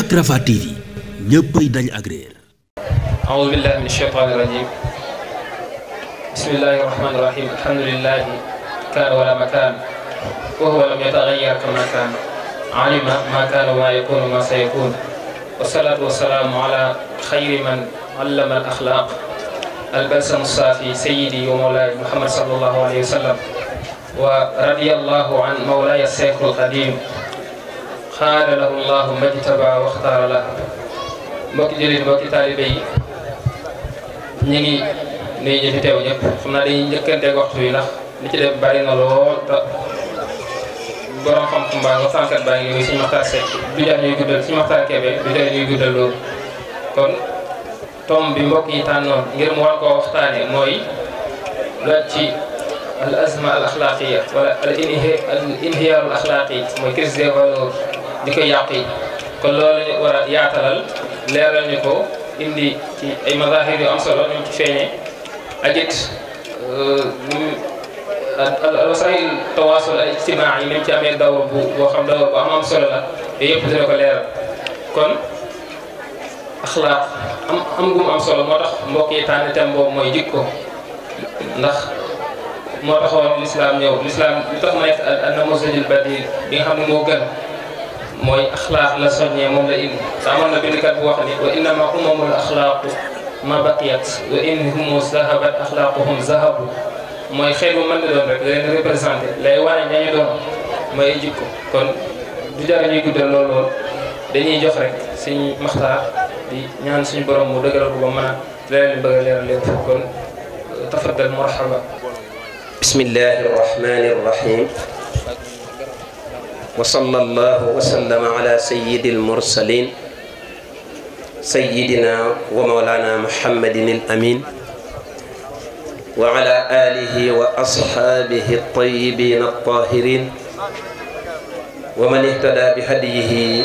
ak Rafah TV ñëppay dañ ak réer. أعوذ بالله من الشيطان الرجيم بسم الله الرحمن الرحيم الحمد لله كان ولا مكان وهو لم يتغير كما كان علم ما كان وما يكون وما سيكون والصلاة والسلام على خير من علم الأخلاق البلسم الصافي سيدي ومولاي محمد صلى الله عليه وسلم ورضي الله عن مولاي الشيخ القديم خال له الله ما اجتبى واختار له mbokki jullit mbokki taalibe yi ñu ngi nuyu ñu fi teew ñëpp xam naa dañuy njëkkanteeg waxtu yi ndax li ci def bari na lool te borom xam-xam baa nga sànqat baa ngi suñu Maxtaar Seck du jar ñuy guddal suñu Maxtaar Kebe du jar ñuy guddal loolu kon tom bi mbokk yi tànnoon ngir mu war koo waxtaane mooy laaj ci al azma al axlaaqiya wala al inhiyaaru al axlaaqi mooy crise des valeurs di koy yàq yi kon loolu lañu war a yaatalal leeral ñu ko indi ci ay mazahir yu am solo ñu ci feeñee ak it al wasail tawasul al ijtimaa yi même ci amee dawr boo xam dawr bu am solo la yooyu yëpp dina ko leeral kon axlaaq am gum am solo moo tax mbokk yi tànn thème boobu mooy jikko ndax moo taxoon l'islam ñëw l'islam li tax ma nekk an-namuzajul badil bi nga xam ne moo gën mooy axlaaq la soññee moom la indi te amoon na bindkat bu wax ni wa innama umamul axlaaqu ma baqiyat wa in humu zahabat axlaaquhum zahabu mooy xeet bu mën di doon rek da leen représenté lay wane ñañu doon mooy ay jikko kon du jar ñuy guddal lool dañuy jox rek suñu Maxtaar di ñaan suñu borom mu dëgëral ko ba mën a leeral li bëgg a leeral lépp kon tafaddal marhaba bismillahi rahmani rahim wa sallallahu wa sallama ala sayyidil mursalin sayyidina wa mawlana muhammadin al amin wa ala alihi wa ashabihi at-tayyibin at-tahirin wa man ihtada bi hadiyihi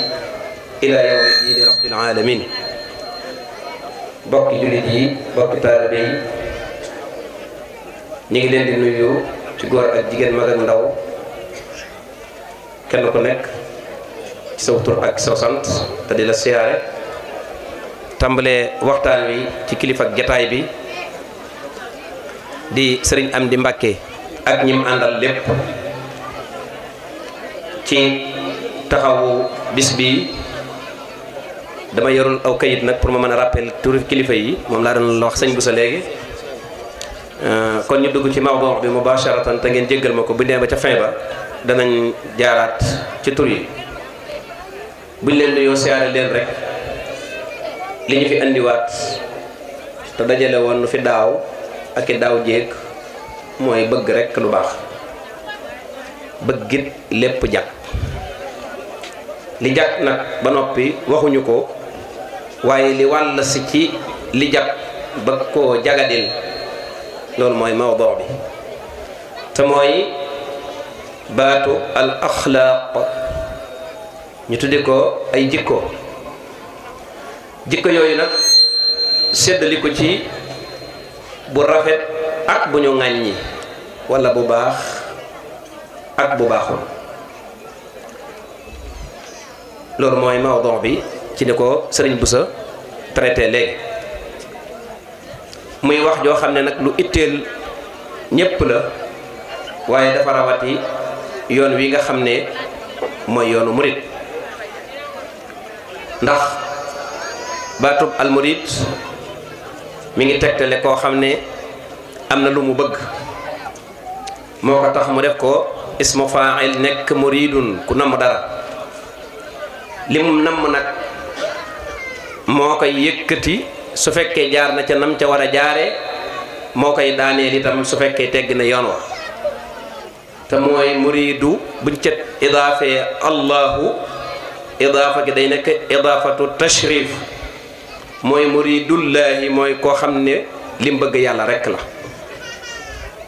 ila yawmi dini rabbil alamin bokki jullit yi bokki taalibe yi ñu ngi leen di nuyu ci góor ak jigéen mag ak ndaw kenn ku nekk ci saw tur ak saw sant te di la siyaare tàmbalee waxtaan wi ci kilifa ak jataay bi di sëriñ Amdi Mbàkke ak ñim àndal lépp ci taxawu bis bi dama yorul aw kayit nag pour ma mën a rappel turi kilifa yi moom laa doon la wax sëñ bu sa léegi kon ñu dugg ci mawdu bi mubasharatan te ngeen jéggal ma ko bu nee ba ca fin ba danañ jaaraat ci tur yi buñ leen nuyoo siyaare leen rek li ñu fi andiwaat te dajale woon nu fi daaw ak i daaw jéeg mooy bëgg rek lu baax bëggit lépp jag li jag nag ba noppi waxuñu ko waaye li wàll si ci li jag ba koo jagadil loolu mooy mawdu bi te mooy baatu al axlaaq ñu tudde ko ay jikko yooyu nag séddali ko ci bu rafet ak bu ñu ŋàññi walla bu baax ak bu baaxul loolu mooy mawdu bi ci ni ko sëriñ Busa traité léegi muy wax joo xam ne nag lu itteel ñépp la waaye dafa rawati yoon wi nga xam ne mooy yoonu murit ndax baatub almurit mi ngi tegtale koo xam ne am na lu mu bëgg moo ko tax mu def ko ismu fa'il nekk muridun ku namm dara li mu namm nag moo koy yëkkati su fekkee jaar na ca nam ca war a jaare moo koy daaneel itam su fekkee tegg na yoon wa te mooy muridu buñ ca idaafee allahu idaafa gi day nekk idaafatu tashrif mooy muridullahi mooy koo xam ne lim bëgg yàlla rekk la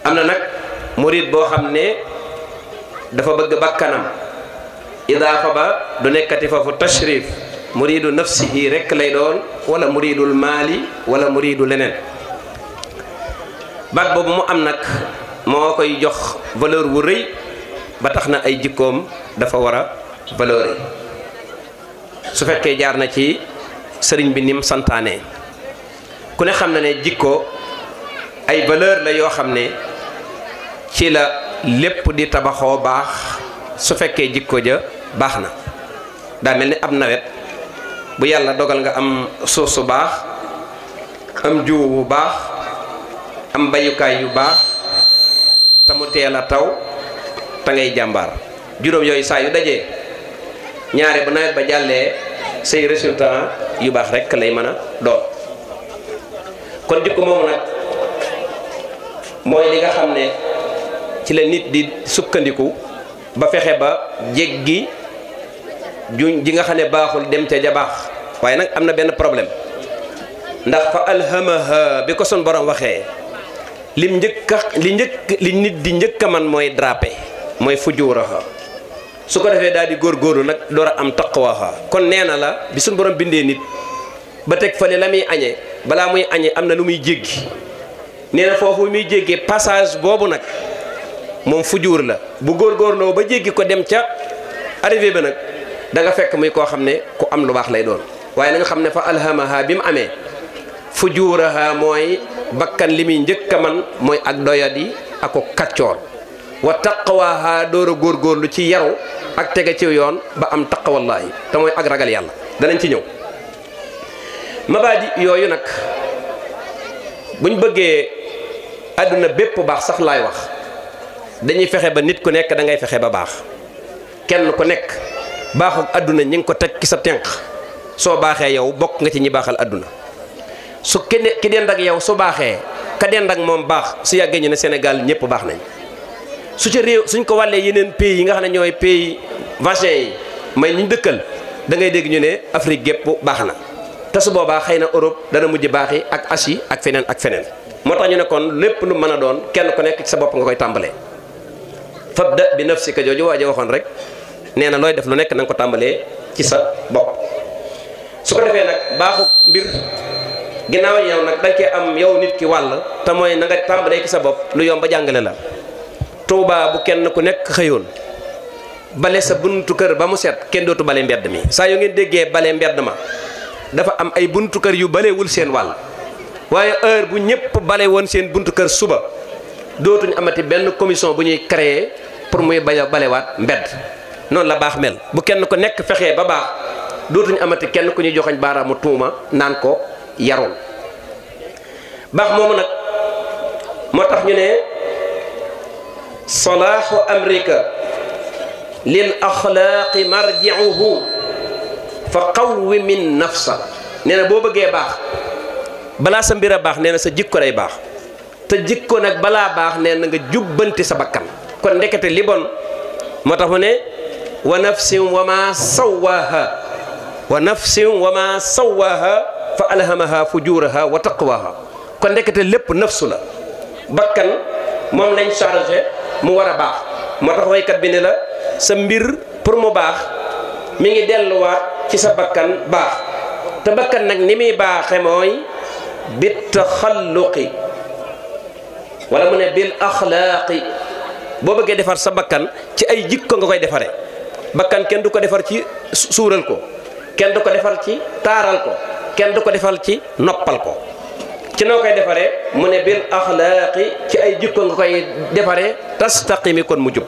am na nag murid boo xam ne dafa bëgg bakkanam idaafa ba du nekkati foofu tashrif muridu nafsihi rekk lay doon wala muridul maali wala muridu leneen baat boobu mu am nag moo koy jox valeur wu rëy ba tax na ay jikkoom dafa war a valeur yi su fekkee jaar na ci sëriñ bi nim santaane ku ne xam na ne jikko ay valeur la yoo xam ne ci la lépp di tabaxoo baax su fekkee jikko ja baax na daa mel ni ab nawet bu yàlla dogal nga am suuf su baax am jiwu bu baax am bayukaay yu baax te mu teel a taw te ngay jàmbaar juróom yooyu saa yu dajee ñaare bu nawet ba jàllee say résultat yu baax rekk lay mën a doon kon jikko moomu nag mooy li nga xam ne ci la nit di sukkandiku ba fexe ba jéggi ji nga xam ne baaxul dem ca ja baax waaye nag am na benn problème ndax fa alhamaha bi ko son borom waxee li nit di njëkk a man mooy drapé mooy fujuraha su ko defee daal di góorgóorlu nag door a am taqwaha kon nee na la bi suñ borom bindee nit ba teg fale la muy añee balaa muy añee am na lu muy jéggi nee na foofu muy jéggee passage boobu nag moom fujuur la bu góorgóorloo ba jéggi ko dem ca arrivé ba nag da nga fekk muy koo xam ne ku am lu baax lay doon waaye na nga xam ne fa alhamaha bi mu amee fujuraha mooy bakkan li muy njëkk a man mooy ak doyadi ak ko kaccoor wa taqwaha door a góorgóorlu ci yaru ak tege ci yoon ba am taqwallahi te mooy ak ragal yàlla danañ ci ñëw mabaadi yooyu nag buñ bëggee àdduna bépp baax sax laay wax dañuy fexe ba nit ku nekk da ngay fexe ba baax kenn ku nekk baaxuk àdduna ñi ngi ko teg ci sa tenq soo baaxee yow bokk nga ci ñi baaxal àdduna su ki dend ak yow su baaxee ka dend ak moom baax su yàggee ñu ne Sénégal ñëpp baax nañ su ca réew suñ ko wàllee yeneen pays yi nga xam ne ñooy pays voisins yi may ñu dëkkal da ngay dégg ñu ne Afrique gépp baax na te su boobaa xëy na Europe dana mujj baaxi ak Asie ak feneen ak feneen moo tax ñu ne kon lépp lu mën a doon kenn ku nekk ci sa bopp nga koy tàmbalee fabda bi nafsika jooju waa ji waxoon rek nee na looy def lu nekk na nga ko tàmbalee ci sa bopp su ko defee nag baaxu mbir ginnaaw yow nag dañ koy am yow nit ki wàll te mooy na nga tàmbalee ci sa bopp lu yomb ba jàngale la Tuubaa bu kenn ku nekk xëyoon bale sa buntu kër ba mu set kenn dootu bale mbedd mi saa yu ngeen déggee bale mbedd ma dafa am ay buntu kër yu balewul seen wàll waaye heure bu ñëpp bale woon seen buntu kër suba dootuñu amati benn commission bu ñuy créer pour muy balewaat mbedd noonu la baax mel bu kenn ku nekk fexee ba baax dootuñu amati kenn ku ñuy joxañ baaraamu tuuma naan ko yaroon baax moomu nag moo tax ñu ne salaahu amrika lil axlaaqi marji'uhu fa qawwi min nafsa nee na boo bëggee baax balaa sa mbir a baax nee na sa jikko day baax te jikko nag balaa baax nee na nga jubbanti sa bakkan kon ndekete li bon moo tax mu ne wa nafsin wa ma sawwaha wa nafsin wa ma sawwaha fa alhamaha fujuraha wa taqwaha kon ndekete lépp nafsu la bakkan moom lañ chargé mu war a baax moo tax waykat bi ne la sa mbir pour mu baax mi ngi delluwaat ci sa bakkan baax te bakkan nag ni muy baaxe mooy bit taxalluqi wala mu ne bil axlaaqi boo bëggee defar sa bakkan ci ay jikko nga koy defare bakkan kenn du ko defar ci suural ko kenn du ko defar ci taaral ko kenn du ko defal ci noppal ko ci noo koy defaree mu ne bil axlaaqi ci ay jikko nga koy defaree tastaqimi kon mu jub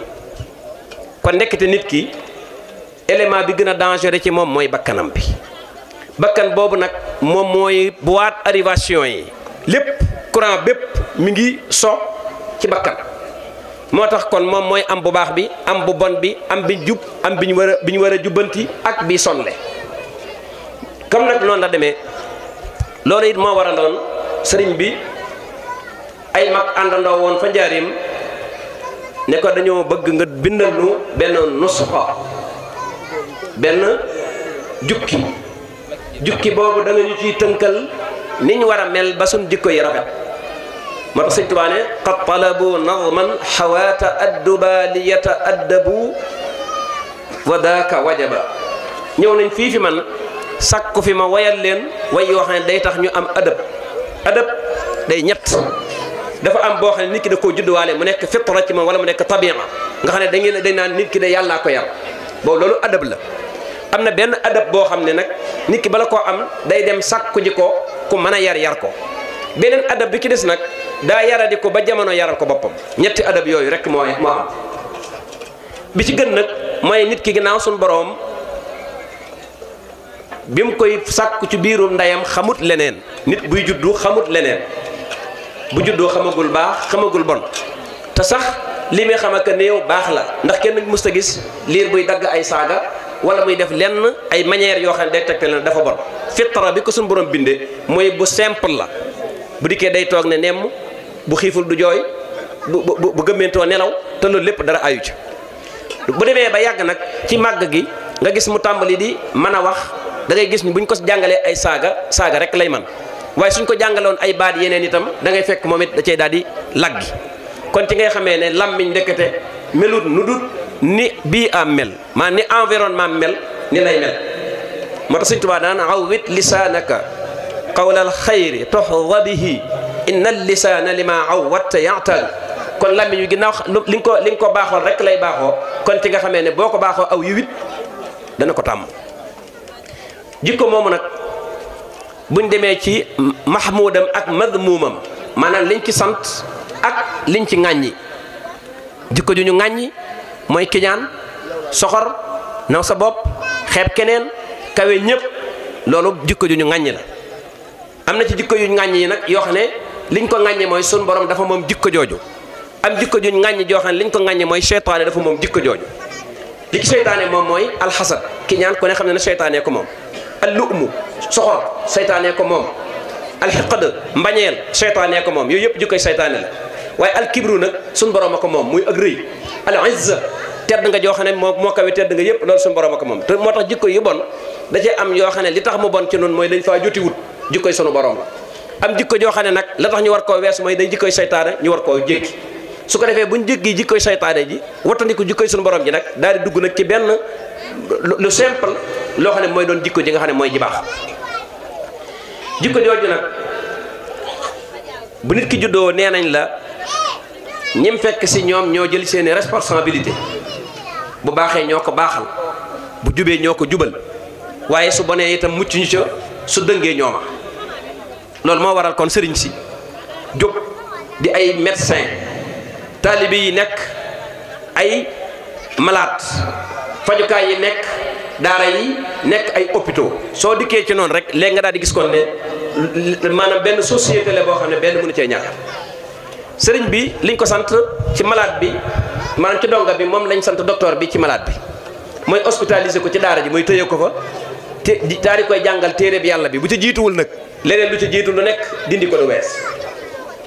kon nekkite nit ki élément bi gën a dangereux ci moom mooy bakkanam bi bakkan boobu nag moom mooy boîte arrivation yi lépp courant bépp mi ngi so ci bakkan moo tax kon moom mooy am bu baax bi am bu bon bi am bi jub am bi ñu war a jubbanti ak bi sonle comme nag noonu la demee loolu it moo waraloon sëriñ bi ay mag àndandoo woon fa njaarim ne ko dañoo bëgg nga bindal nu benn nusxa benn jukki boobu da nga ñu ciy tënkal ni ñu war a mel ba suñ jikko yi rafet moo tax sëñ Tuubaa ne qad talabu nazman xawaata adduba li yataaddabu wa daaka wajaba ñëw nañ fii fi man sàkku fi ma wayal leen way yoo xam ne day tax ñu am adab day ñett dafa am boo xam ne nit ki da koo judduwaale mu nekk fitra ci moom wala mu nekk tabi'a nga xam ne dañ naan nit ki de yàllaa ko yar boobu loolu adab la am na benn adab boo xam ne nag nit ki bala koo am day dem sàkku ji ko ku mën a yar ko beneen adab bi ki des nag daa yaradi ko ba jamono yaral ko boppam ñetti adab yooyu rek moo am bi ci gën nag mooy nit ki ginnaaw suñu boroom bi mu koy sàkku ci biirum ndeyam xamut leneen nit buy juddu xamut leneen bu juddoo xamagul baax xamagul bon te sax li muy xam ak néew baax la ndax kenn mësta gis liir buy dagg ay saaga wala muy def lenn ay manière yoo xam ne day tegtal dafa bon fitra bi ko suñu borom bindee mooy bu simple la bu dikkee day toog ne nemm bu xiiful du jooy bu gëmmentoo nelaw te loolu lépp dara ayu ci bu demee ba yàgg nag ci màgg gi nga gis mu tàmbali di mën a wax da ngay gis ni buñ ko jàngalee ay saaga rek lay man waaye suñ ko jàngaloon ay baat yeneen itam da ngay fekk moom it da cay daal di laggi kon ci ngay xamee ne làmmiñ ndekete melut nu dut ni bii am mel maa ni environnement mel ni lay mel moo tax Sëñ Tuubaa daan awwit lisaanaka qawlal xayri toxda bihi inna lisaana lima awwatta ya'tal kon làmmiñ wi ginnaaw li nga ko baaxoon rek lay baaxoo kon ci nga xamee ne boo ko baaxoo aw yiwit dana ko tàmm jikko moomu nag buñ demee ci mahmudam ak madmuumam maanaam liñ ci sant ak liñ ci ŋàññi jikko ju ñu ŋàññi mooy kiñaan soxor naw sa bopp xeeb keneen kawe ñëpp loolu jikko ju ñu ŋàññi la am na ci jikko yu ŋàññi yi nag yoo xam ne liñ ko ŋàññi mooy sun borom dafa moom jikko jooju am jikko ju ñu ŋàññi joo xam ne liñ ko ŋàññi mooy seytaane dafa moom jikko jooju li ci seytaane moom mooy alxasad kiñaan ku ne xam ne ne seytaane ko moom al lu'mu soxor seytaane ko moom alxiqad mbañeel seytaane ko moom yooyu yëpp jikkoy seytaane la waaye alkibru nag suñ borom a ko moom muy ak rëy al izza tedd nga joo xam ne moo kawe tedd nga yëpp loolu suñ borom a ko moom te moo tax jikko yu bon da cee am yoo xam ne li tax mu bon ci noonu mooy dañ faa joti wut jikkoy sunu borom la am jikko joo xam ne nag la tax ñu war koo wees mooy dañ jikkoy seytaane ñu war koo jéggi su ko defee buñ jéggi jikkoy seytaane ji wattandiku jikkoy sunu borom ji nag daal di dugg nag ci benn lu simple loo xam ne mooy doon jikko ji nga xam ne mooy ji baax jikko jooju nag bu nit ki juddoo nee nañ la ñim fekk si ñoom ñoo jël seeni responsabilité bu baaxee ñoo ko baaxal bu jubee ñoo ko jubal waaye su bonee itam mucc ñu ca su dëngee ñooma loolu moo waral kon sëriñ si jóg di ay médecin taalibe yi nekk ay malade fajukaay yi nekk daara yi nekk ay hôpitaux soo dikkee ci noonu rek léegi nga daal di gis kon ne maanaam benn société la boo xam ne benn mënu cee ñàkk sëriñ bi liñ ko sant ci malade bi maanaam ci donga bi moom lañ sant docteur bi ci malade bi mooy hospitaliser ko ci daara ji mooy tëye ko fa te daal di koy jàngal téere bi yàlla bi bu ci jiituwul nag leneen lu ci jiitu lu nekk dindi ko du wees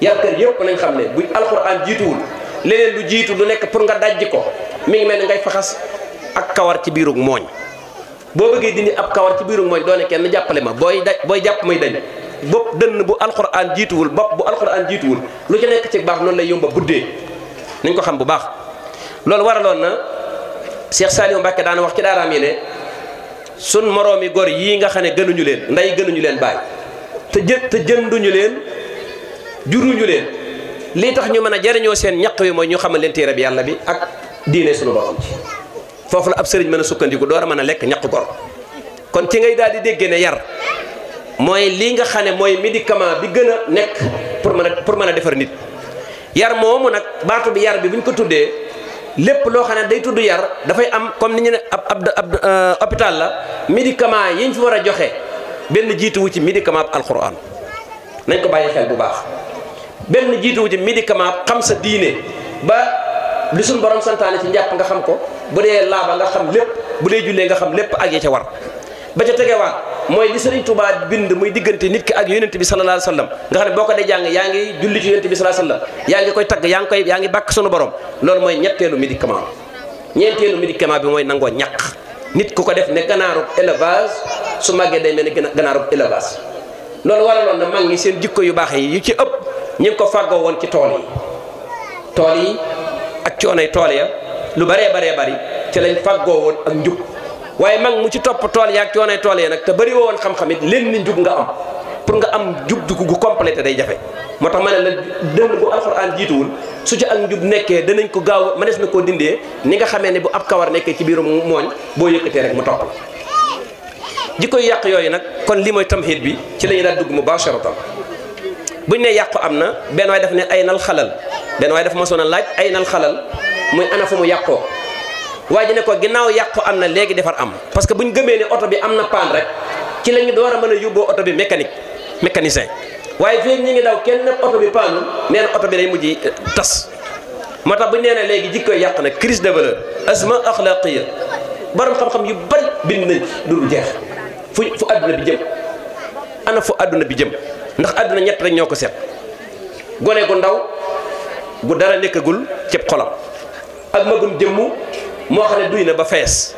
yarkër yëpp nañ xam ne bu alxuraan jiituwul leneen lu jiitu lu nekk pour nga dajji ko mi ngi mel ni ngay faxas ak kawar ci biirug mooñ boo bëggee dindi ab kawar ci biirug mooñ doone kenn jàppale ma booy jàpp muy dañ bopp dënn bu alxuraan jiituwul bopp bu alxuraan jiituwul lu ci nekk ci baax noonu lay yomba buddee nañ ko xam bu baax loolu waraloon na Cheikh Saliou Mbacké daana wax ci daaraam yi ne sun moroomi gor yii nga xam ne gënuñu leen ndey gënuñu leen baay te jënduñu leen juruñu leen lii tax ñu mën a jariñoo seen ñaq wi mooy ñu xamal leen téere bi yàlla bi ak diine sunu borom ci foofu la ab sëriñ mën a sukkandiku door a mën a lekk ñaq gor kon ci ngay daal di déggee ne yar mooy lii nga xam ne mooy médicament bi gën a nekk pour mën a defar nit yar moomu nag baatu bi yar bi bu ñu ko tuddee lépp loo xam ne day tudd yar dafay am comme ni ñu ne ab hôpital la médicament yi ñu fi war a joxe benn jiituwu ci médicament ab alxuraan nañ ko bàyyi xel bu baax benn jiituwu ci médicament xam sa diine ba li suñu borom santaane ci njàpp nga xam ko bu dee laaba nga xam lépp bu dee jullee nga xam lépp ak ya ca war ba ca tegewaat mooy li Sëriñ Tuubaa bind muy diggante nit ki ak yonent bi sallallahu alayhi wa sallam nga xam ne boo ko dee jàng yaa ngi julli ci yonent bi sallallahu alayhi wa sallam yaa ngi koy tagg yaa ngi bàkk sunu borom loolu mooy ñetteelu médicament ñeenteelu médicament bi mooy nangoo ñàq nit ku ko def ne ganaarub élevage su màggee day mel ni ganaarub élevage loolu waraloon na mag ñi seen jikko yu baax yi yu ci ëpp ñu ngi ko fàggoo woon ci tool yi ak coonay tool ya lu baree bari ci lañ fàggoo woon ak njub waaye mag mu ci topp tool yaag coonay tool ya nag te bëri woon xam-xam it leen ni njub nga am pour nga am njub gu complété day jafe moo tax ma ne la dënn bu alxuraan jiituwul su ci ak njub nekkee danañ ko gaaw mënees na koo dindee ni nga xamee ne bu ab kawar nekkee ci biirum mooñ boo yëkkatee rek mu topp jikko yu yàq yooyu nag kon lii mooy tamhid bi ci la ñu daal dugg mubasharatan buñ ne yàqu am na benn waay daf ne ay nal xalal benn waay daf mosoon a laaj ay nal xalal muy ana fu mu yàqoo waa ji ne ko ginnaaw yàqu am na léegi defar am parce que buñ gëmee ne oto bi am na paan rek ci la ñu door a mën a yóbboo oto bi mécanicien waaye fii ñi ngi daw kenn oto bi paanul nee na oto bi day mujj tas moo tax buñ nee na léegi jikko yàq na crise de valeur azma axlaqiya borom xam-xam yu bari bind nañ du jeex fu adduna bi jëm ana fu adduna bi jëm ndax adduna ñett rek ñoo ko seet gone gu ndaw gu dara nekkagul cëb xolam ak magum jëmmu moo xam ne duy na ba fees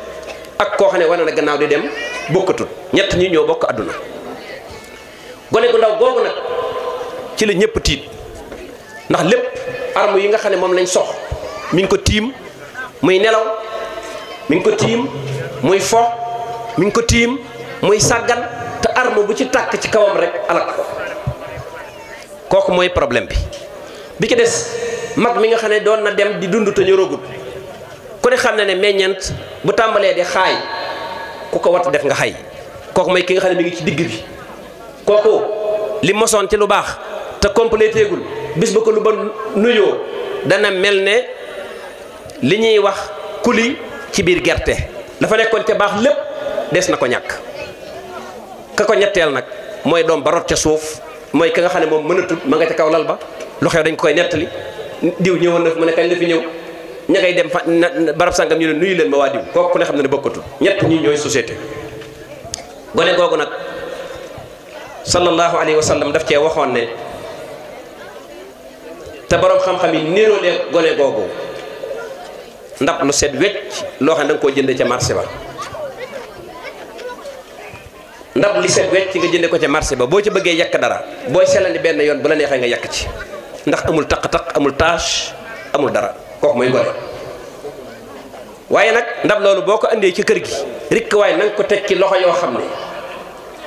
ak koo xam ne wane na gannaaw di dem bokkatul ñett ñi ñoo bokk adduna gone gu ndaw googu nag ci la ñëpp tiit ndax lépp arme yi nga xam ne moom lañ sox mi ngi ko tiim muy nelaw mi ngi ko tiim muy fo mi ngi ko tiim muy sàggan te arme bu ci tàkk ci kawam rek alak ko kooku mooy problème bi ci des mag mi nga xam ne doon na dem di dund te ñoroogut ku ne xam ne ne meññeent bu tàmbalee di xaay ku ko wat def nga xay kooku mooy ki nga xam ne mi ngi ci digg bi kooku li mosoon ci lu baax te complété gul bis ba ko lu ba nuyoo dana mel ne li ñuy wax kuli ci biir gerte dafa nekkoon ca baax lépp des na ko ñàkk ka ko ñetteel nag mooy doom ba rot ca suuf mooy ka nga xam ne moom mënatul ma nga ca kaw lal ba lu xew dañ ko koy nettali diw ñëwoon na fi mu ne kañ la fi ñëw ña ngay dem barab sangam ñu ne nuyu leen ma waa diw kooku ku ne xam ne ne bokkatul ñett ñi ñooy société gone googu nag sallallahu alayhi wa sallam daf cee waxoon ne te borom xam-xam yi niroole gone googu ndab lu set wecc loo xam ne da nga koo jënde ca marché ba ndab li set wecc nga jënde ko ca marché ba boo ci bëggee yàq dara booy selandi benn yoon bu la neexee nga yàq ci ndax amul taq-taq amul tâche amul dara kooku mooy gone waaye nag ndab loolu boo ko andee ci kër gi rikk waaye na nga ko teg ci loxo yoo xam ne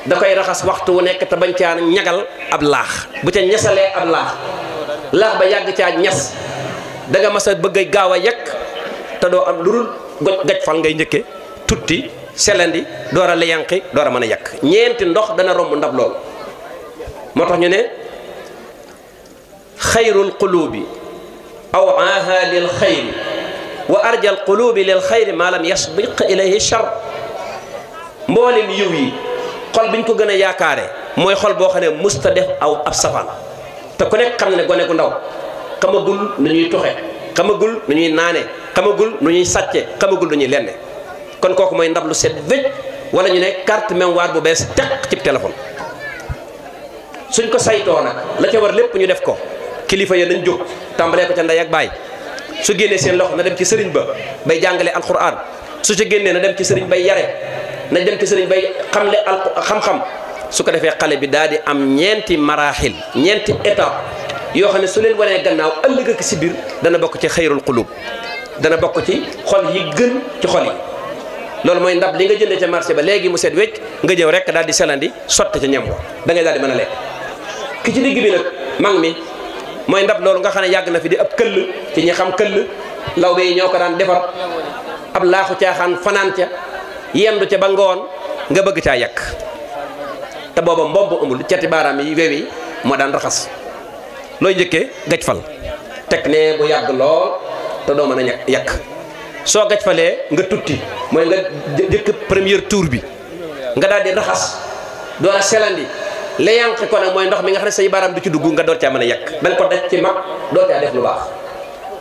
da koy raxas waxtu wu nekk te bañ caa ñagal ab laax bu ca ñasalee ab laax ba yàgg caa ñas da nga mas a bëgg a gaaw a yekk te doo am lu dul gaj fal ngay njëkke tutti selandi door a layanqi door a mën a yàq ñeenti ndox dana romb ndab loolu moo tax ñu ne xayrul qulubi aw aaha lil xayri wa arjal qulubi lil xayri maa lam yasbiq ilayhi char mboolem yiw yi xol biñ ko gën a yaakaare mooy xol boo xam ne musta def ab safaan te ku nekk xam ne gone gu ndaw xamagul nu ñuy tuxe xamagul nu ñuy naane xamagul nu ñuy sàcce xamagul nu ñuy lenne kon kooku mooy ndab lu set wécc wala ñu ne carte mémoire bu bees teq ci téléphone suñ ko saytoo nag la ca war lépp ñu def ko kilifa ya nañ jóg tàmbalee ko ca ndey ak baay su génnee seen loxo na dem ci sëriñ ba bay jàngale alquran su ca génnee na dem ci sëriñ bay yare na dem ci sëriñ bay xamle xam-xam su ko defee xale bi daal di am ñeenti maraaxil ñeenti étape yoo xam ne su leen wanee gannaaw ëllëg ak si biir dana bokk ci xayrul qulub dana bokk ci xol yi gën ci xol yi loolu mooy ndab li nga jëndee ca marché ba léegi mu set wecc nga jëw rek daal di selandi sotti ca ñam wa da ngay daal di mën a lekk ki ci digg bi nag mag mi mooy ndab loolu nga xam ne yàgg na fi di ab këll ci ñi xam këll lawbe yi ñoo ko daan defar ab laaxu caaxaan fanaan ca yendu ca ba ngoon nga bëgg caa yàq te booba mbobb amul cati baaraam yi wew yi moo daan raxas looy njëkkee gaj fal teg ne bu yàgg lool te doo mën a yàq soo gaj falee nga tutti mooy nga jëkk premier tour bi nga daal di raxas door a selandi la yànq ko nag mooy ndox mi nga xam ne say baaraam du ci dugg nga door caa mën a yàq da nga ko daj ci mag door caa def lu baax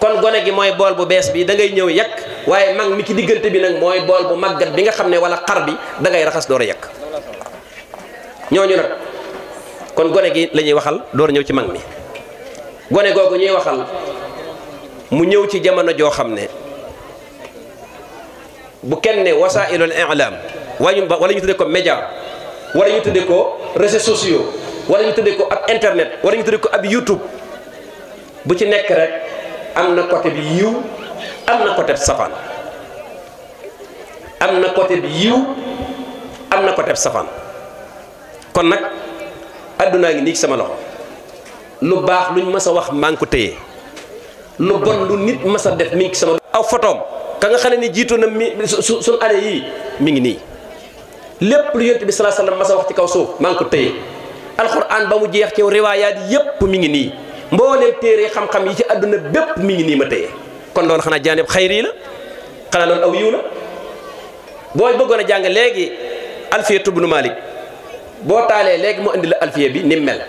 kon gone gi mooy bool bu bees bi da ngay ñëw yàq waaye mag mi ci diggante bi nag mooy bool bu màggat bi nga xam ne wala xar bi da ngay raxas door a yàq ñooñu nag kon gone gi la ñuy waxal door ñëw ci mag mi gone googu ñuy waxal mu ñëw ci jamono joo xam ne bu kenn ne wasailul i'lam wala ñu tuddee ko média wala ñu tuddee ko réseaux sociaux wala ñu tuddee ko ab internet wala ñu tuddee ko ab YouTube bu ci nekk rek am na côté bi yiw am na côté bi safaan am na côté bi yiw am na côté bi safaan kon nag addunaa ngi nii sama loxo lu baax luñ mës a wax maa ngi ko téye lu bon lu nit mës a def mi ngi sama aw photoom ka nga xam ne ni jiitu na mi suñ année yii mi ngi nii lépp lu yonent bi sallallahu alayhi wasallam masa wax ci kaw suuf maa ngi ko tëye alxuraan ba mu jeex ci riwaayaat yépp mi ngi nii mbooleem téere xam-xam yi ci àdduna bépp mi ngi nii ma tëye kon loolu xanaa jaanib xayri la xanaa loolu aw yiw la boo bëggoon a jàng léegi alfiyatu ibnu Malik boo taalee léegi mu indi la alfiya bi ni mel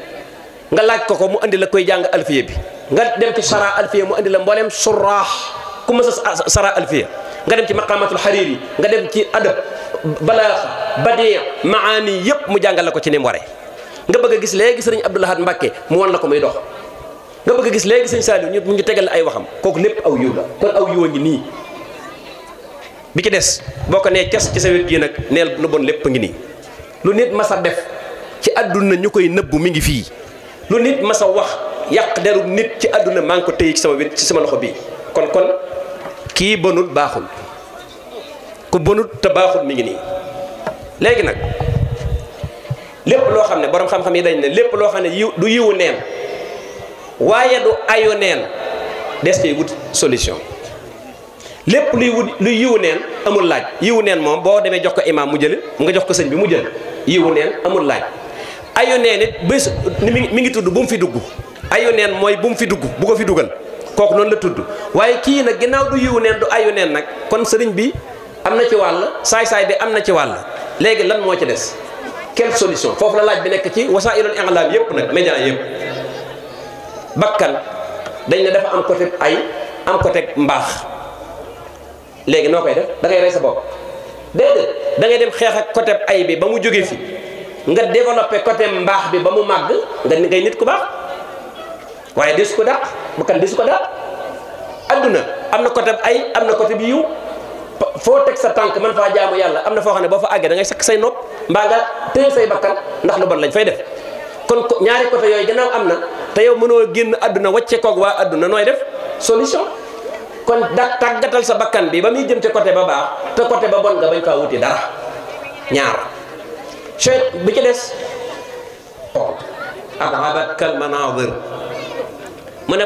nga laaj ko mu indi la koy jàng alfiya bi nga dem ci sara alfiya mu indi la mbooleem suraax ku mës a sara alfiya nga dem ci maqamatul hariri nga dem ci adab balaaxa badiya maani yëpp mu jàngal la ko ci ni mu waree nga bëgg a gis léegi sëriñ Abdou Lahad Mbacké mu wan la ko muy dox nga bëgg a gis léegi sëñ Saliou ñu ngi tegal ay waxam kooku lépp aw yiw la kon aw yiw a ngi nii bi ci des boo ko nee cas ci sa wet gii nag neel lu bon lépp a ngi nii lu nit masa def ci àdduna ñu koy nëbbu mi ngi fii lu nit masa wax yàq deru nit ci àdduna maa ngi ko téye ci sama wet ci sama loxo bii kon kii bonut baaxul ku bonut te baaxul mi ngi nii léegi nag lépp loo xam ne borom xam-xam yi dañ ne lépp loo xam ne du yiwu neen waaye du ayu neen des koy wut solution lépp luy yiwu neen amul laaj yiwu neen moom boo demee jox ko imaam mu jël nga jox ko sëñ bi mu jël yiwu neen amul laaj ayu neen it bés mi ngi tudd bu mu fi dugg ayu neen mooy bu mu fi dugg bu ko fi dugal kooku noonu la tudd waaye kii nag ginnaaw du yiwu neen du ayu neen nag kon sëriñ bi am na ci wàll saay-saay bi am na ci wàll léegi lan moo ci des quelle solution foofu la laaj bi nekk ci wasaa'ilul i'laam yëpp nag média yëpp bakkan dañ ne dafa am côté ay am côté mbaax léegi noo koy def da ngay rey sa bopp déedéet da ngay dem xeex ak côté ay bi ba mu jógee fi nga développé côté mbaax bi ba mu màgg nga ni ngay nit ku baax waaye desu ko dàq bakkan desu ko dàq adduna am na côté ay am na côté bi yiw foo teg sa tànk man faa jaamu yàlla am na foo xam ne boo fa àggee da ngay sakk say nopp mbaa nga téye say bakkan ndax lu bon lañ fay def kon ñaari côté yooyu gannaaw am na te yow mënoo génn adduna wàcce koog waa adduna nooy def solution kon tàggatal sa bakkan bi ba muy jëm ci côté ba baax te côté ba bon nga bañ faa wuti dara ñaar chey bi ci des adabat kal manadir mu ne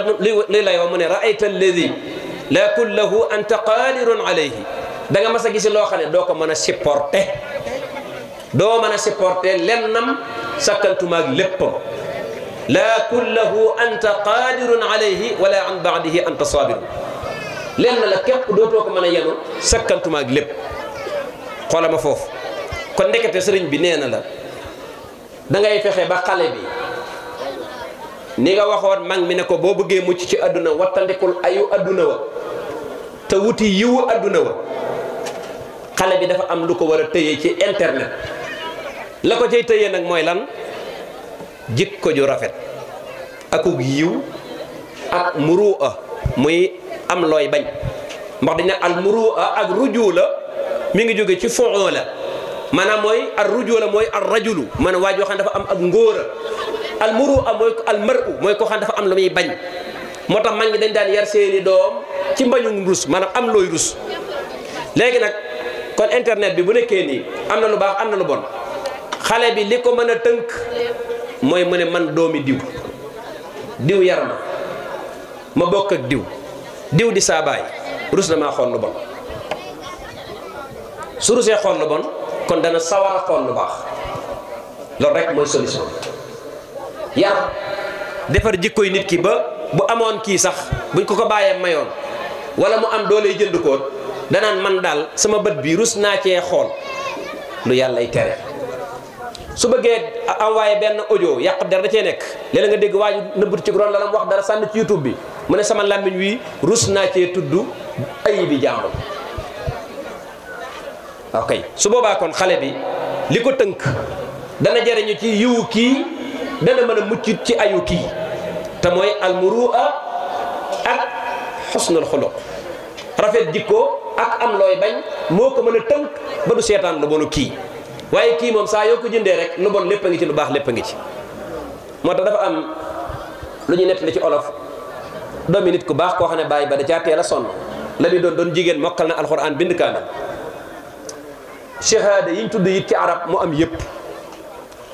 li lay wax mu ne raayta alladi la kullahu anta qadirun alayhi da nga mas a gisi loo xam ne doo ko mën a supporter doo mën a supporter lennam sakkantumaag léppam la kullahu anta qadirun alayhi wala an baadihi anta sabirun lenn la képp dootoo ko mën a yenu sakkantumaag lépp xoolama foofu kon ndekete sëriñ bi nee na la da ngay fexe ba xale bi ni nga waxoon mag mi ne ko boo bëggee mucc ci àdduna wattandikul ayu àdduna wa te wuti yiwu àdduna wa xale bi dafa am lu ko war a tëye ci internet la ko cay tëye nag mooy lan jikko ju rafet akuk yiw ak muru'a muy am looy bañ ndax dañ ne al muru'a ak rujula mi ngi jóge ci fu'ula maanaam mooy ar rujula mooy ar rajulu maanaam waa joo xam ne dafa am ak ngóora al muru'a mooy al mar'u mooy koo xam ne dafa am lu muy bañ moo tax mag ñi dañ daan yar seeni doom ci mbañum rus maanaam am looy rus léegi nag kon internet bi bu nekkee nii am na lu baax am na lu bon xale bi li ko mën a tënk mooy mu ne man doomi diw yarama ma bokk ak diw di saa baay rus na maa xool lu bon su rusee xool lu bon kon dana sawar a xool lu baax loolu rek mooy solution yar defar jikkoy nit ki ba bu amoon kii sax buñ ko bàyyee mayoon wala mu am dooley jënd koot danaan man daal sama bët bi rus naa cee xool lu yàllay tere su bëggee envoyé benn audio yàq der da cee nekk léeg-léeg nga dégg waa ji nëbbut ci ron la mu wax dara sànni ci YouTube bi mu ne sama làmmiñ wi rus naa cee tudd ayibi jàmbur ok su boobaa kon xale bi li ko tënk dana jariñu ci yiwu kii dana mën a mucc ci ayu kii te mooy almuru'a ak xusnul xuluq rafet jikko ak am looy bañ moo ko mën a tënk ba du seetaan lu bonu kii waaye kii moom saa yoo ko jëndee rek lu bon lépp a ngi ci lu baax lépp a ngi ci moo tax dafa am lu ñu nettali ci olof doomi nit ku baax koo xam ne bàyyi ba da caa teel a sonn la muy doon jigéen mokkal na alxuraan bind kaamil shahada yi ñu tudd it ci arab mu am yëpp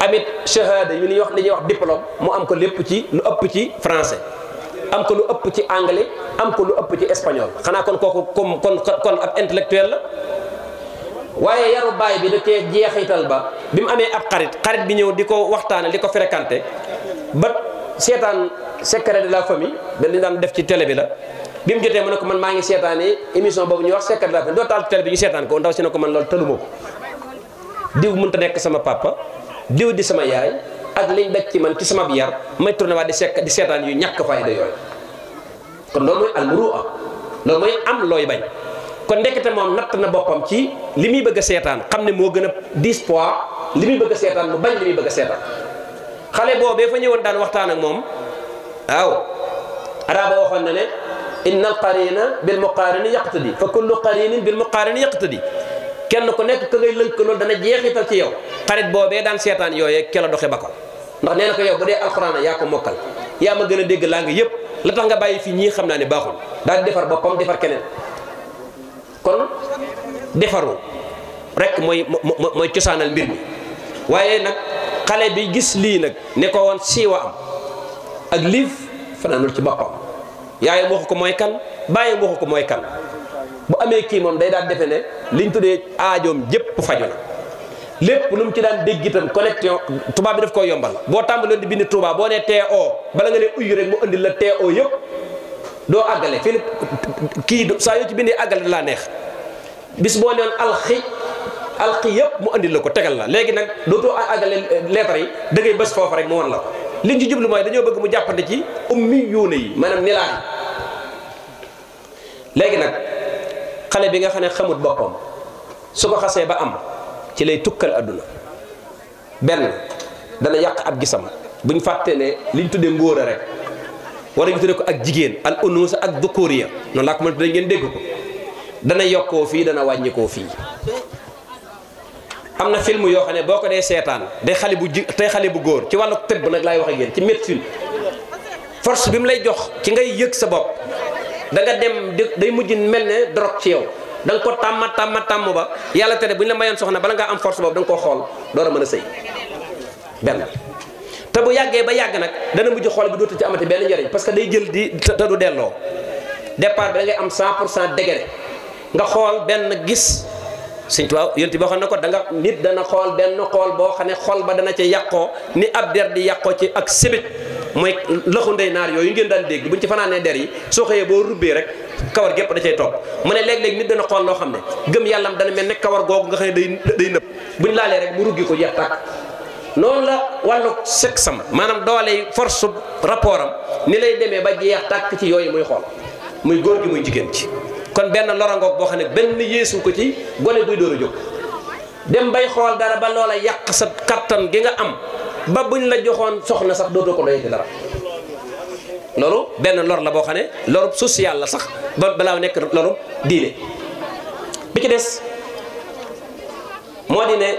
amit shahada yu li ñuy wax diplôme mu am ko lépp ci lu ëpp ci français am ko lu ëpp ci anglais am ko lu ëpp ci espagnol xanaa kon kooku kon ab intellectuel la waaye yaru baay bi da cee jeexital ba bi mu amee ab xarit bi ñëw di ko waxtaane di ko fréquenté ba seetaan secret de la famille dañu daan def ci télé bi la bi mu jotee mu ne ko man maa ngi seetaanee émission boobu ñuy wax secret de la famille doo taal télé bi ñu seetaan ko ndaw si ne ko man loolu tëluma ko diw mënta nekk sama papa diw di sama yaay ak liñ daj ci man ci sama bi yar may tourné waat di seetaan yu ñàkk fayda yooyu kon loolu mooy almurua loolu mooy am looy bañ kon ndekete moom natt na boppam ci li muy bëgg a seetaan xam ne moo gën a diis poids li muy bëgg a seetaan mu bañ li muy bëgg a seetaan xale boobee fa ñëwoon daan waxtaan ak moom waaw araba waxoon na ne inna al qarina bil muqarini yaqtadi fa kullu qarinin bil muqarini yaqtadi kenn ku nekk ka ngay lëkkaloo dana jeexital ci yow xarit boobee daan seetaan yooyee ke la doxe ba ko ndax nee na ko yow bu dee alxuraan yaa ko mokkal yaa ma gën a dégg laa nga yëpp la tax nga bàyyi fii ñii xam naa ne baaxul daal di defar boppam defar keneen kon defaru rek mooy cosaanal mbir mi waaye nag xale bi gis lii nag ne ko woon siiwa am ak liif fanaanul ci boppam yaayam waxu ko mooy kan bàyyam waxu ko mooy kan bu amee kii moom day daan defe ne liñ tuddee aajoom jépp faju na lépp lu mu ci daan dégg itam connexion tubaab bi daf koy yombal boo tàmbaloon di bind tubaab boo nee TO bala nga leen uyu rek mu indi la TO yëpp doo àggale fii kii saa yoo ci bindee àggale da laa neex bis boo neen alxi yëpp mu andi la ko tegal la léegi nag dootoo àggale lettre yi da ngay bës foofu rek mu won la ko liñ ci jublu mooy dañoo bëgg mu jàppante ci ummi yuune yi maanaam nilaan yi léegi nag xale bi nga xam ne xamut boppam su ko xasee ba am ci lay tukkal adduna benn dana yàq ab gisam buñ fàtte ne liñ tuddee ngóora rek war ñu tuddee ko ak jigéen al unusa ak dukuriya noonu laa ko mën a tuddee ngeen dégg ko dana yokkoo fii dana wàññikoo fii am na film yoo xam ne boo ko dee seetaan day xale bu góor ci wàllu tëbb nag laay wax ak yéen ci médecine force bi mu lay jox ci ngay yëg sa bopp da nga dem day mujj mel ne drogue ci yow da nga ko tàmm ba yàlla tere bu ñu la mayoon soxna bala ngaa am force boobu da nga koo xool door a mën a sëy benn te bu yàggee ba yàgg nag dana mujj xool bi dootu ci amati benn njëriñ parce que day jël di te du delloo départ bi da ngay am 100% degré nga xool benn gis Sëñ Tuubaa yonent boo xam ne ko da nga nit dana xool benn xool boo xam ne xol ba dana ca yàqoo ni ab der di yàqoo ci ak sébét mooy lëxu ndey naar yooyu ngeen daan dégg buñ ci fanaanee der yi soo xëyee boo rubbee rek kawar gépp da cay topp mu ne léeg-léeg nit dana xool loo xam ne gëm yàllam dana mel ne kawar googu nga xam ne day nëb buñ laalee rek mu ruggi ko jeex tàkk noonu la wàllu sexe am maanaam doole force rapport am ni lay demee ba jeex tàkk ci yooyu muy xool muy góor gi muy jigéen ci kon benn lorangoog boo xam ne benn yeesu ko ci gone buy door a jóg dem bay xool dara ba loola yàq sa kattan gi nga am ba buñ la joxoon soxna sax dootoo ko doyati dara loolu benn lor la boo xam ne loru social la sax ba balaa nekk loru diine bi ci des moo di ne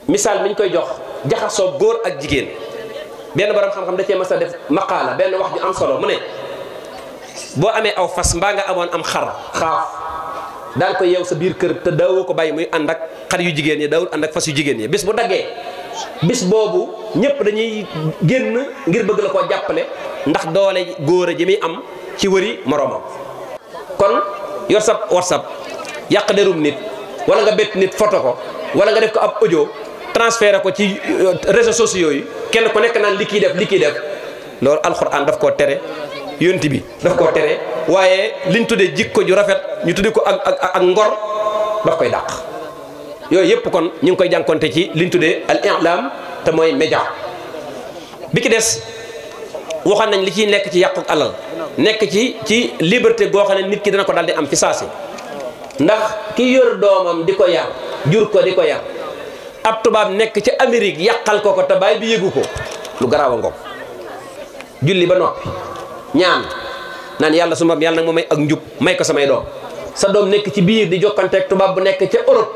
misaal mi ñu koy jox jaxasoo góor ak jigéen benn borom xam-xam da cee mas a def maqaala benn wax ju am solo mu ne boo amee aw fas mbaa nga amoon am xaaf daan ko yeew sa biir kër te daawoo ko bàyyi muy ànd ak xar yu jigéen ñi daawul ànd ak fas yu jigéen ñi bis bu daggee bis boobu ñëpp dañuy génn ngir bëgg la koo jàppale ndax doole góor a ji muy am ci wëri moroomam kon yor sa WhatsApp yàq derum nit wala nga bett nit photo ko wala nga def ko ab audio transféré ko ci réseaux sociaux yi kenn ku nekk naan li kii def loolu alxuraan daf koo tere yonent bi daf koo tere waaye liñ tuddee jikko ju rafet ñu tuddee ko ak ngor daf koy dàq yooyu yëpp kon ñu ngi koy jànkonte ci liñ tuddee al i'lam te mooy média bi ki des waxoon nañ li ciy nekk ci yàqu alal nekk ci liberté goo xam ne nit ki dana ko daal di am fi saasi ndax ki yor doomam di ko yar jur ko di ko yar ab tubaab nekk ci Amérique yàqal ko te baay bi yëgu ko lu garaaw a ngoog julli ba noppi ñaan naan yàlla su ma yàlla nag ma may ak njub may ko samay doom sa doom nekk ci biir di jokkanteeg tubaab bu nekk ca Europe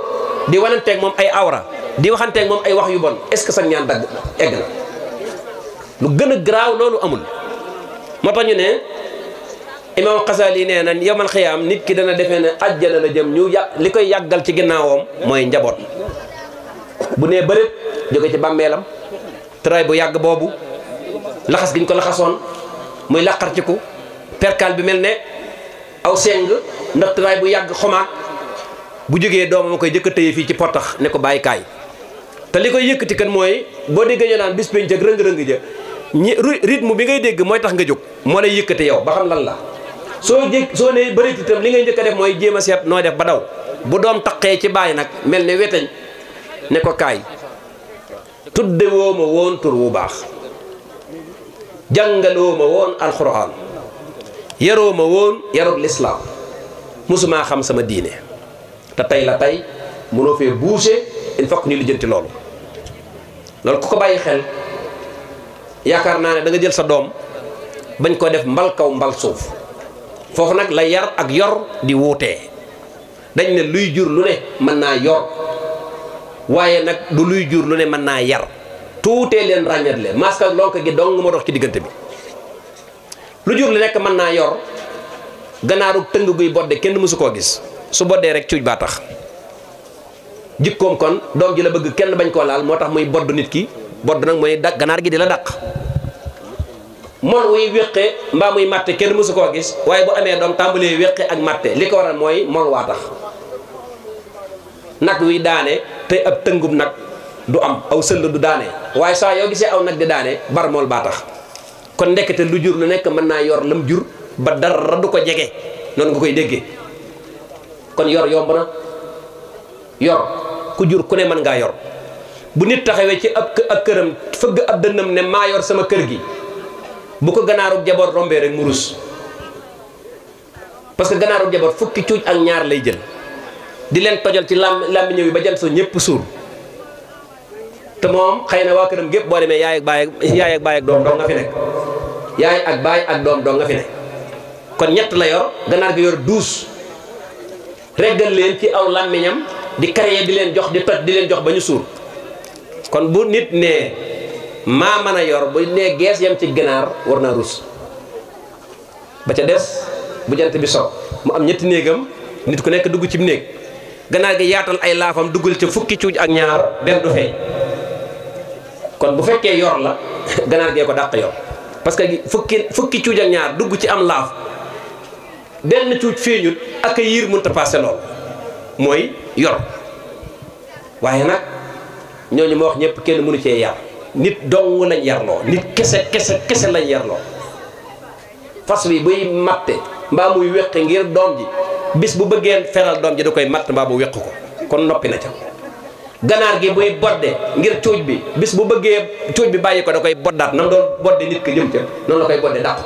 di wananteeg moom ay awra di waxanteeg moom ay wax yu bon est-ce que sax ñaan dagg egg na lu gën a garaaw loolu amul moo tax ñu ne Imam Xasali nee na yawmal xiyaam nit ki dana defee ne àjjana la jëm ñu li koy yàggal ci ginnaawam mooy njaboot bu nee bëreet jóge ci bàmmeelam tray bu yàgg boobu laxas gi ñu ko laxasoon muy laqarciku perkaal bi mel ne aw seng ndax tray bu yàgg xomaat bu jógee doomam koy jëkk a téye fii ci potax ne ko bàyyi kaay te li koy yëkkati kan mooy boo déggee ñu naan bis penc ak rëng-rëng ja rythme bi ngay dégg mooy tax nga jóg moo lay yëkkati yow ba xam lan la soo nee bëreet itam li ngay njëkk a def mooy jéem a seet nooy def ba daw bu doom taqee ci bàyyi nag mel ne weteñ ne ko kaay tudde woo ma woon tur wu baax jàngaloo ma woon alxuraan yaroo ma woon yarub lislaam mosumaa xam sama diine te tey la tey mënoo fee bouger il faut que ñu lijjanti loolu ku ko bàyyi xel yaakaar naa ne da nga jël sa doom bañ ko def mbal kaw mbal suuf foofu nag la yar ak yor di wuutee dañ ne luy jur lu ne mën naa yor waaye nag du luy jur lu ne mën naa yar tuutee leen ràññatle masque ak lonk gi dong ma dox ci diggante bi lu jur lu nekk mën naa yor ganaaru tëng guy bodde kenn mësu koo gis su boddee rek cuuj baa tax jikkoom kon doom ji la bëgg kenn bañ koo laal moo tax muy bodd nit ki bodd nag mooy ganaar gi di la dàq mol wuy wéqe mbaa muy matte kenn mësu koo gis waaye bu amee doom tàmbalee wéqe ak matte li ko waral mooy mol waa tax nag wi daane te ab tëngum nag du am aw sëll du daane waaye saa yoo gisee aw nag di daane bar mol baa tax kon ndekete lu jur lu nekk mën naa yor lam jur ba dara du ko jege noonu nga koy déggee kon yor yomb na yor ku jur ku ne mën ngaa yor bu nit taxawee ci ab këram fëgg ab dënnam ne maa yor sama kër gi bu ko ganaarub jaboot rombee rek mu rus parce que ganaarub jaboot fukki cuuj ak ñaar lay jël di leen tojal ci làmbi ñëw yi ba jant so ñëpp suur te moom xëy na waa këram gépp boo demee yaay ak baay ak doom doo nga fi nekk yaay ak baay ak doom doo nga fi nekk kon ñett la yor ganaar gi yor 12 reggal leen ci aw làmmiñam di créer di leen jox di toj di leen jox ba ñu suur kon bu nit ne maa mën a yor bu ne gees yam ci ganaar war naa rus ba ca des bu jant bi so mu am ñetti néegam nit ku nekk dugg ci néeg ganaar gi yaatal ay laafam duggal ca fukki cuuj ak ñaar benn du feeñ kon bu fekkee yor la ganaar gee ko dàq yor parce que fukki cuuj ak ñaar dugg ci am laaf benn cuuj feeñut ak a yiir mënta passé lool mooy yor waaye nag ñooñu ma wax ñëpp kenn mënu cee yar nit dong lañ yarloo nit kese lañ yarloo fas wi buy matte mbaa muy weqi ngir doom ji bis bu bëggee feral doom ji da koy matt mbaa mu weq ko kon noppi na ca ganaar gi buy bodde ngir cuuj bi bis bu bëggee cuuj bi bàyyi ko da koy boddaat nam doon bodde nit ki jëm ca noonu la koy bodde dàq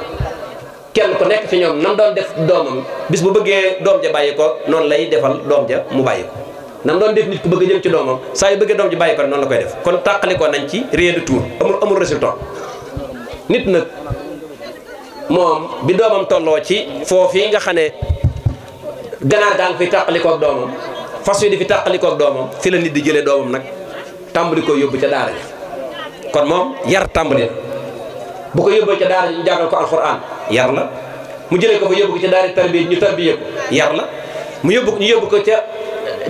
kenn ku nekk ci ñoom nam doon def doomam bis bu bëggee doom ja bàyyi ko noonu lay defal doom ja mu bàyyi ko nam doon def nit ku bëgg jëm ci doomam saa yu bëggee doom ji bàyyi ko noonu la koy def kon tàqalikoo nañ ci rien de tout amul résultat nit nag moom bi doomam tolloo ci foofii nga xam ne ganaar gaa ngi fi tàqalikoo ak doomam fas wi di fi tàqalikoo ak doomam fi la nit di jëlee doomam nag tàmbali ko yóbbu ca daara ji kon moom yar tàmbali bu ko yóbboo ca daara ji ñu jàngal ko alxuraan yar la mu jëlee ko fa yóbbu ko ca daara tarbiya ñu tarbiya ko yar la ñu yóbbu ko ca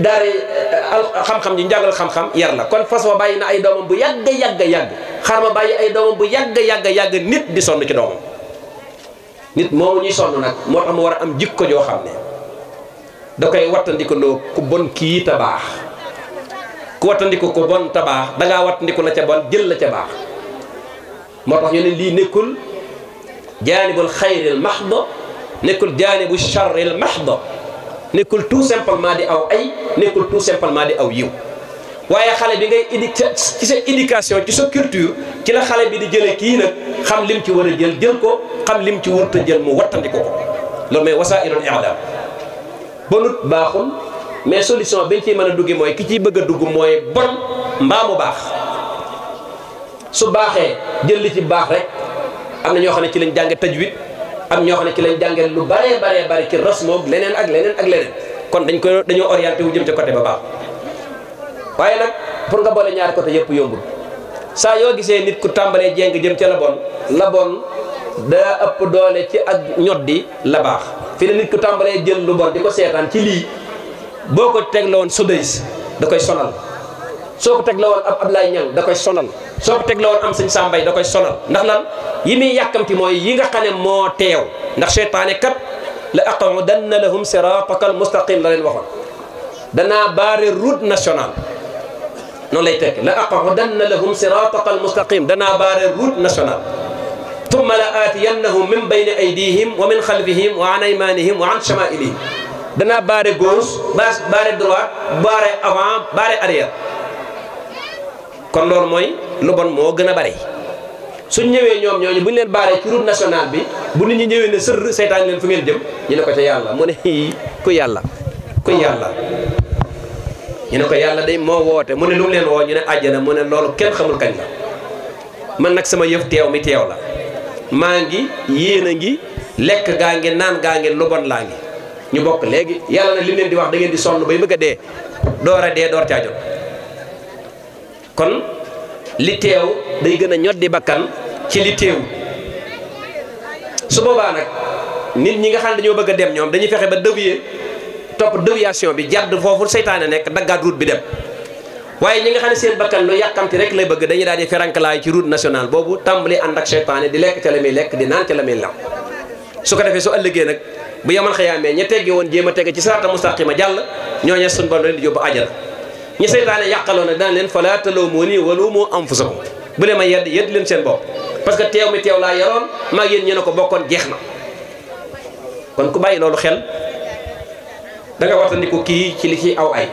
daara xam-xam ji ñu jàngal xam-xam yar la kon fas wa bàyyi na ay doomam bu yàgg xar ma bàyyi ay doomam bu yàgg nit di sonn ci doomam nit moomu ñuy sonn nag moo tax mu war a am jikko joo xam ne da koy wattandikoo ku bon kii ta baax ku wattandiku ko bon ta baax dangaa wattandiku la ca bon jël la ca baax moo tax ñu ne lii nekkul jaanibul xayril maxdo nekkul jaanibu charril maxdo nekkul tout simplement di aw ay nekkul tout simplement di aw yiw waaye xale bi ngay indi ci sa éducation ci sa culture ci la xale bi di jëlee kii nag xam lim ci war a jël ko xam lim ci warut a jël mu wattandiku ko loolu mooy wasaa'ilul i'laam bonut baaxul mais solution bi ñu ciy mën a duggi mooy ki ciy bëgg a dugg mooy bon mbaa mu baax su baaxee jël li ci baax rek am na ñoo xam ne ci lañ jànge tajwid am ñoo xam ne ci lañ jànge lu bare ci rasmoog leneen ak leneen kon dañoo orienté wu jëm ca côté ba baax waaye nag pour nga boole ñaari côté yëpp yombul saa yoo gisee nit ku tàmbalee jéng jëm ca la bon daa ëpp doole ci ak ñoddi la baax fi ne nit ku tàmbalee jël lu bon di ko seetaan ci lii boo ko teg la woon Sodeys da koy sonal soo ko teg la woon ab Ablaye Niang da koy sonal soo ko teg la woon am sëñ Sambay da koy sonal ndax lan yi muy yàkkamti mooy yi nga xam ne moo teew ndax seytaane kat la aqudanna lahum siratakal mustaqim la leen waxoon danaa baare route nationale noonu lay tekki la aqudanna lahum sirataqa almustaqim danaa baare route nationale tumma la aatiyannahum min bayni aydihim wa min xalfihim wa an aymanihim wa an chamailihim danaa baare gauche baare droite baare avant baare arrière kon loolu mooy lu bon moo gën a bari suñ ñëwee ñoom ñooñu bu ñu leen baaree ci route nationale bi bu nit ñi ñëwee ne sër seytaan leen fu ngeen jëm ñu ne ko ca yàlla mu ne ku yàlla ñu ne ko yàlla day moo woote mu ne lu mu leen woo ñu ne àjjana mu ne loolu kenn xamul kañ la man nag sama yëf teew mi teew la maa ngi yéen a ngi lekk gaa ngi naan gaa ngi lu bon laa ngi ñu bokk léegi yàlla nag li leen di wax da ngeen di sonn bay bëgg a dee door a dee door caa jot kon li teew day gën a ñoddi bakkan ci li teew su boobaa nag nit ñi nga xam ne dañoo bëgg a dem ñoom dañuy fexe ba dévier topp déviation bi jàdd foofu seytaane nekk daggaat route bi dem waaye ñi nga xam ne seen bakkan lu yàkkamti rek lay bëgg dañuy daal di ferankalaayu ci route nationale boobu tàmbali ànd ak seytaane di lekk ca la muy lekk di naan ca la muy law su ko defee su ëllëgee nag bu yamal xëyaamee ña tegge woon jéem a tege ci siraatal mustaqima jàll ñooñe suñ bon leen di yóbbu ajal ñi seytaane yàqaloo nag daan leen falaa taluumuunii wa luumuu anfusakum bu leen ma yedd leen seen bopp parce que teew mi teew laa yaroon maa yéen ñu ne ko bokkoon jeex na kon ku bàyyi loolu xel da nga wattandiku kii ci li ci aw ay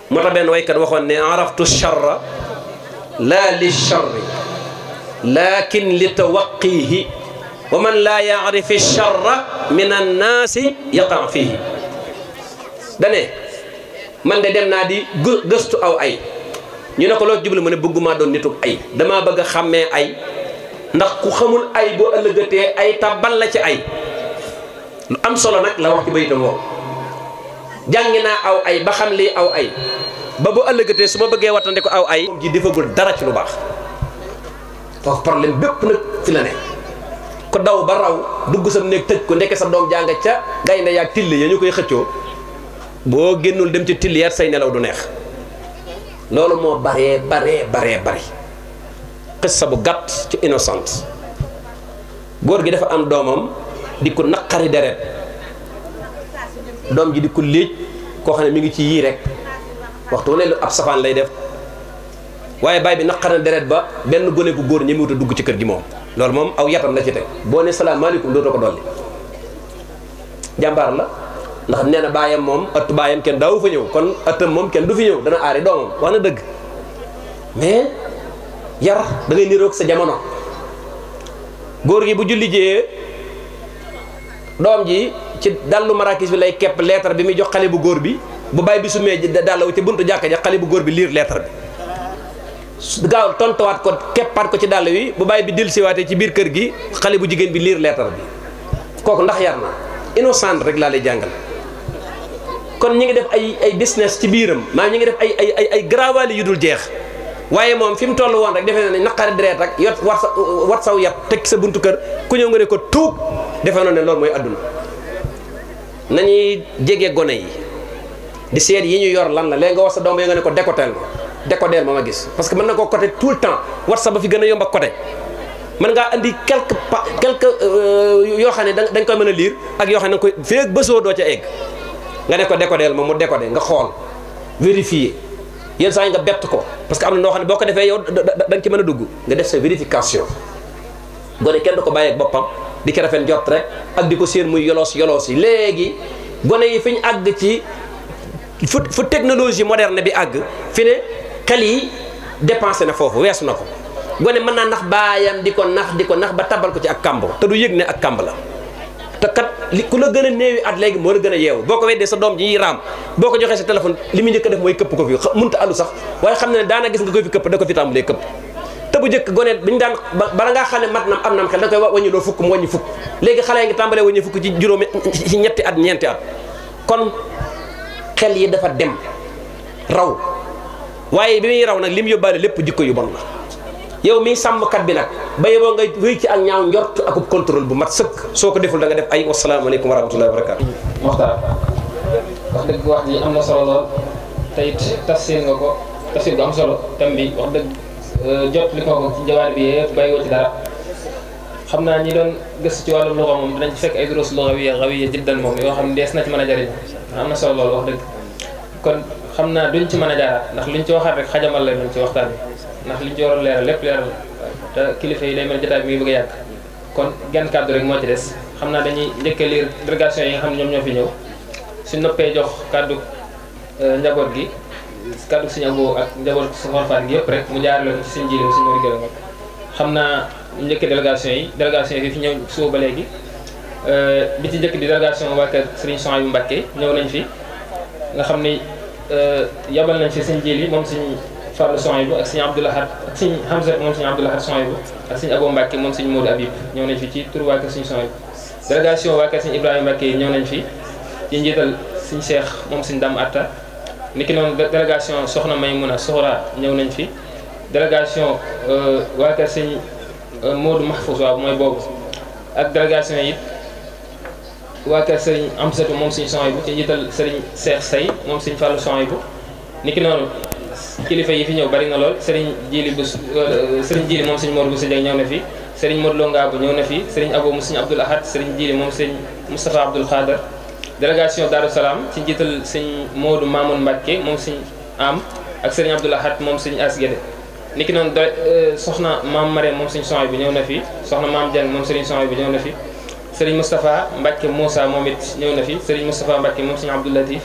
moo tax benn waykat waxoon ne araftu charra laa li charri lakin li tawaqihi wa man laa yaarifi charra min annaasi yaqa fihi dane man de dem naa di gëstu aw ay ñu ne ko loo jublu mu ne bëgguma doon nituk ay damaa bëgg a xàmmee ay ndax ku xamul ay boo ëllëgatee ay tabal la ci ay lu am solo nag la wax ci bayitam woo jàngi naa aw ay ba xam lii aw ay ba bu ëllëgatee su ma bëggee wattande ko aw ay ji defagul dara ci lu baax foofu problème bépp nag fi la ne ko daw ba raw dugg sa néeg tëj ko ndeke sa doom jàng ca gaynde yaag till ya ñu koy xëccoo boo génnul dem ci till yaat say nelaw du neex loolu moo bari xissa bu gàtt ci innocente góor gi dafa am doomam di ko naqari deret doom ji di ko léej koo xam ne mi ngi ci yii rek waxtu wu ne lu ab safaan lay def waaye baay bi naqari deret ba benn gone gu góor ñemewut a dugg ci kër gi moom loolu moom aw yatam la ci teg boo ne salaamaaleykum dootoo ko dolli jàmbaar la ndax nee na baayam moom ëttu baayam kenn daawu fa ñëw kon ëttam moom kenn du fi ñëw dana aari doomam wax na dëgg mais yar da ngay niroog sa jamono góor gi bu julli jee doom ji ci dallu marakis bi lay kepp lettre bi muy jox xale bu góor bi bu baay bi sumee dàllaw ci buntu jàkka ja xale bu góor bi liir lettre bi gaaw tontuwaat ko keppaat ko ci dàll wi bu baay bi dellusiwaatee ci biir kër gi xale bu jigéen bi liir lettre bi kooku ndax yar na innocent rek laa lay jàngal kon ñi ngi def ay business ci biiram maa ñi ngi def ay garawaali yu dul jeex waaye moom fi mu toll woon rek defe na ne naqari deret ak yot wat saw yat teg sa buntu kër ku ñëw nga ne ko tuub defe na ne loolu mooy adduna nañuy jege gone yi di seet yi ñu yor lan la léegi nga wax sa doom yi nga ne ko décodeel ma gis parce que mën na koo côté tout le temps WhatsApp ba fi gën a yomb a côté mën ngaa andi quelques yoo xam ne dañ koy mën a lire ak yoo xam ne koy feeg bësoo doo ca egg nga ne ko décodeel ma mu décodé nga xool vérifier yenn saa yi nga bett ko parce que am na noo xam ne boo ko defee yow da nga ci mën a dugg nga def sa vérification gone kenn du ko bàyyi ak boppam di ko rafet jot rek ak di ko séen muy yolos yi léegi gone yi fi ñu àgg ci fu technologie moderne bi àgg fi ne xel yi dépensé na foofu weesu na ko gone mën naa nax baayam di ko nax ba tabal ko ci ak kamb te du yëg ne ak kamb la te kat ku la gën a néewi at léegi moo la gën a yeewu boo ko weddee sa doom ji raam boo ko joxee sa téléphone li muy njëkk a def mooy këpp ko fi mënta àllu sax waaye xam ne daana gis nga koy fi këpp da ko fi tàmbalee këpp te bu njëkk gone bi ñu daan bala ngaa xam ne mat nam am nam xel da koy wàññi loo fukk mu wàññi fukk léegi xale yi ngi tàmbalee wàññi fukk ci juróomi ci ñetti at ñeenti at kon xel yi dafa dem raw waaye bi muy raw nag li mu yóbbaale lépp jikko yu bon la yow miy sàmmkat bi nag ba yeboo nga wéy ci ak ñaaw njort akub contrôle bu mat sëkk soo ko deful da nga def ay wasalaamaaleykum wa rahmatullahi wa barakaatu. Moxtaar wax dëgg wax ji am na solo lool te it tafsir nga ko tafsir bu am solo tam bi wax dëgg jot li ko ci jawaar bi yëpp bàyyiwoo ci dara xam naa ñi doon gëstu ci wàllu luxa moom dinañ ci fekk ay duruus luxawiyya jiddan moom yoo xam ne dees na ci mën a jëriñ am na solo lool wax dëgg kon xam naa duñ ci mën a jaaraat ndax liñ ci waxaat rek xajamal la ñu ci waxtaan bi ndax liñ ci waroon leeral lépp leeral te kilifa yi day mel jotaay bi muy bëgg a yàgg kon genn kàddu rek moo ci des xam naa dañuy njëkk a lire délégation yi nga xam ne ñoom ñoo fi ñëw suñ noppee jox kàddu njaboot gi kàddu suñu aboo ak njaboot su xorfaat gi yëpp rek mu jaarale ko ci suñu jiile suñu war gërëm xam naa njëkk délégation yi fi ñëw suba ba léegi bi ci njëkk di délégation waa kër Serigne Souhaïbou Mbacké ñëw nañ fi nga xam ni yabal nañ fi suñu jiili moom suñu Fallou Souhaïbou ak suñu Abdou Lahad ak suñu Hamza moom suñu Abdou Lahad Souhaïbou ak suñu Abo Mbacké moom suñu Modou Habib ñëw nañ fi ci tur waa kër suñu Souhaïbou délégation waa kër suñu Ibrahima Mbacké ñëw nañ fi ci njiital suñu Cheikh moom suñu Dame Atta niki noonu délégation Soxna Maymouna Soxra ñëw nañ fi délégation waa kër suñu Modou Mahfouz waaw mooy boobu ak délégation yi waa kër Serigne Amsatou moom suñu Souhaïbou ci njiital Serigne Cheikh Say moom suñu Fallou Souhaïbou niki noonu kilifa yi fi ñëw bari na lool Serigne Djili moom suñu Modou Bousso Dieng ñëw na fi Serigne Modou Longabu ñëw na fi Serigne Abo mu suñu Abdoul Ahad Serigne Djili moom Serigne Moustapha Abdoul Khader délégation Darou Salam ci njiital Serigne Modou Mamoun Mbacké moom suñu am ak Serigne Abdoul Ahad moom suñu As Guédé niki noonu soxna Maam Marème moom suñu Souhaïbou ñëw na fi soxna Maam Dieng moom Serigne Souhaïbou ñëw na fi Serigne Moustapha Mbacké Moussa moom it ñëw na fi Serigne Moustapha Mbacké moom suñu Abdou Latif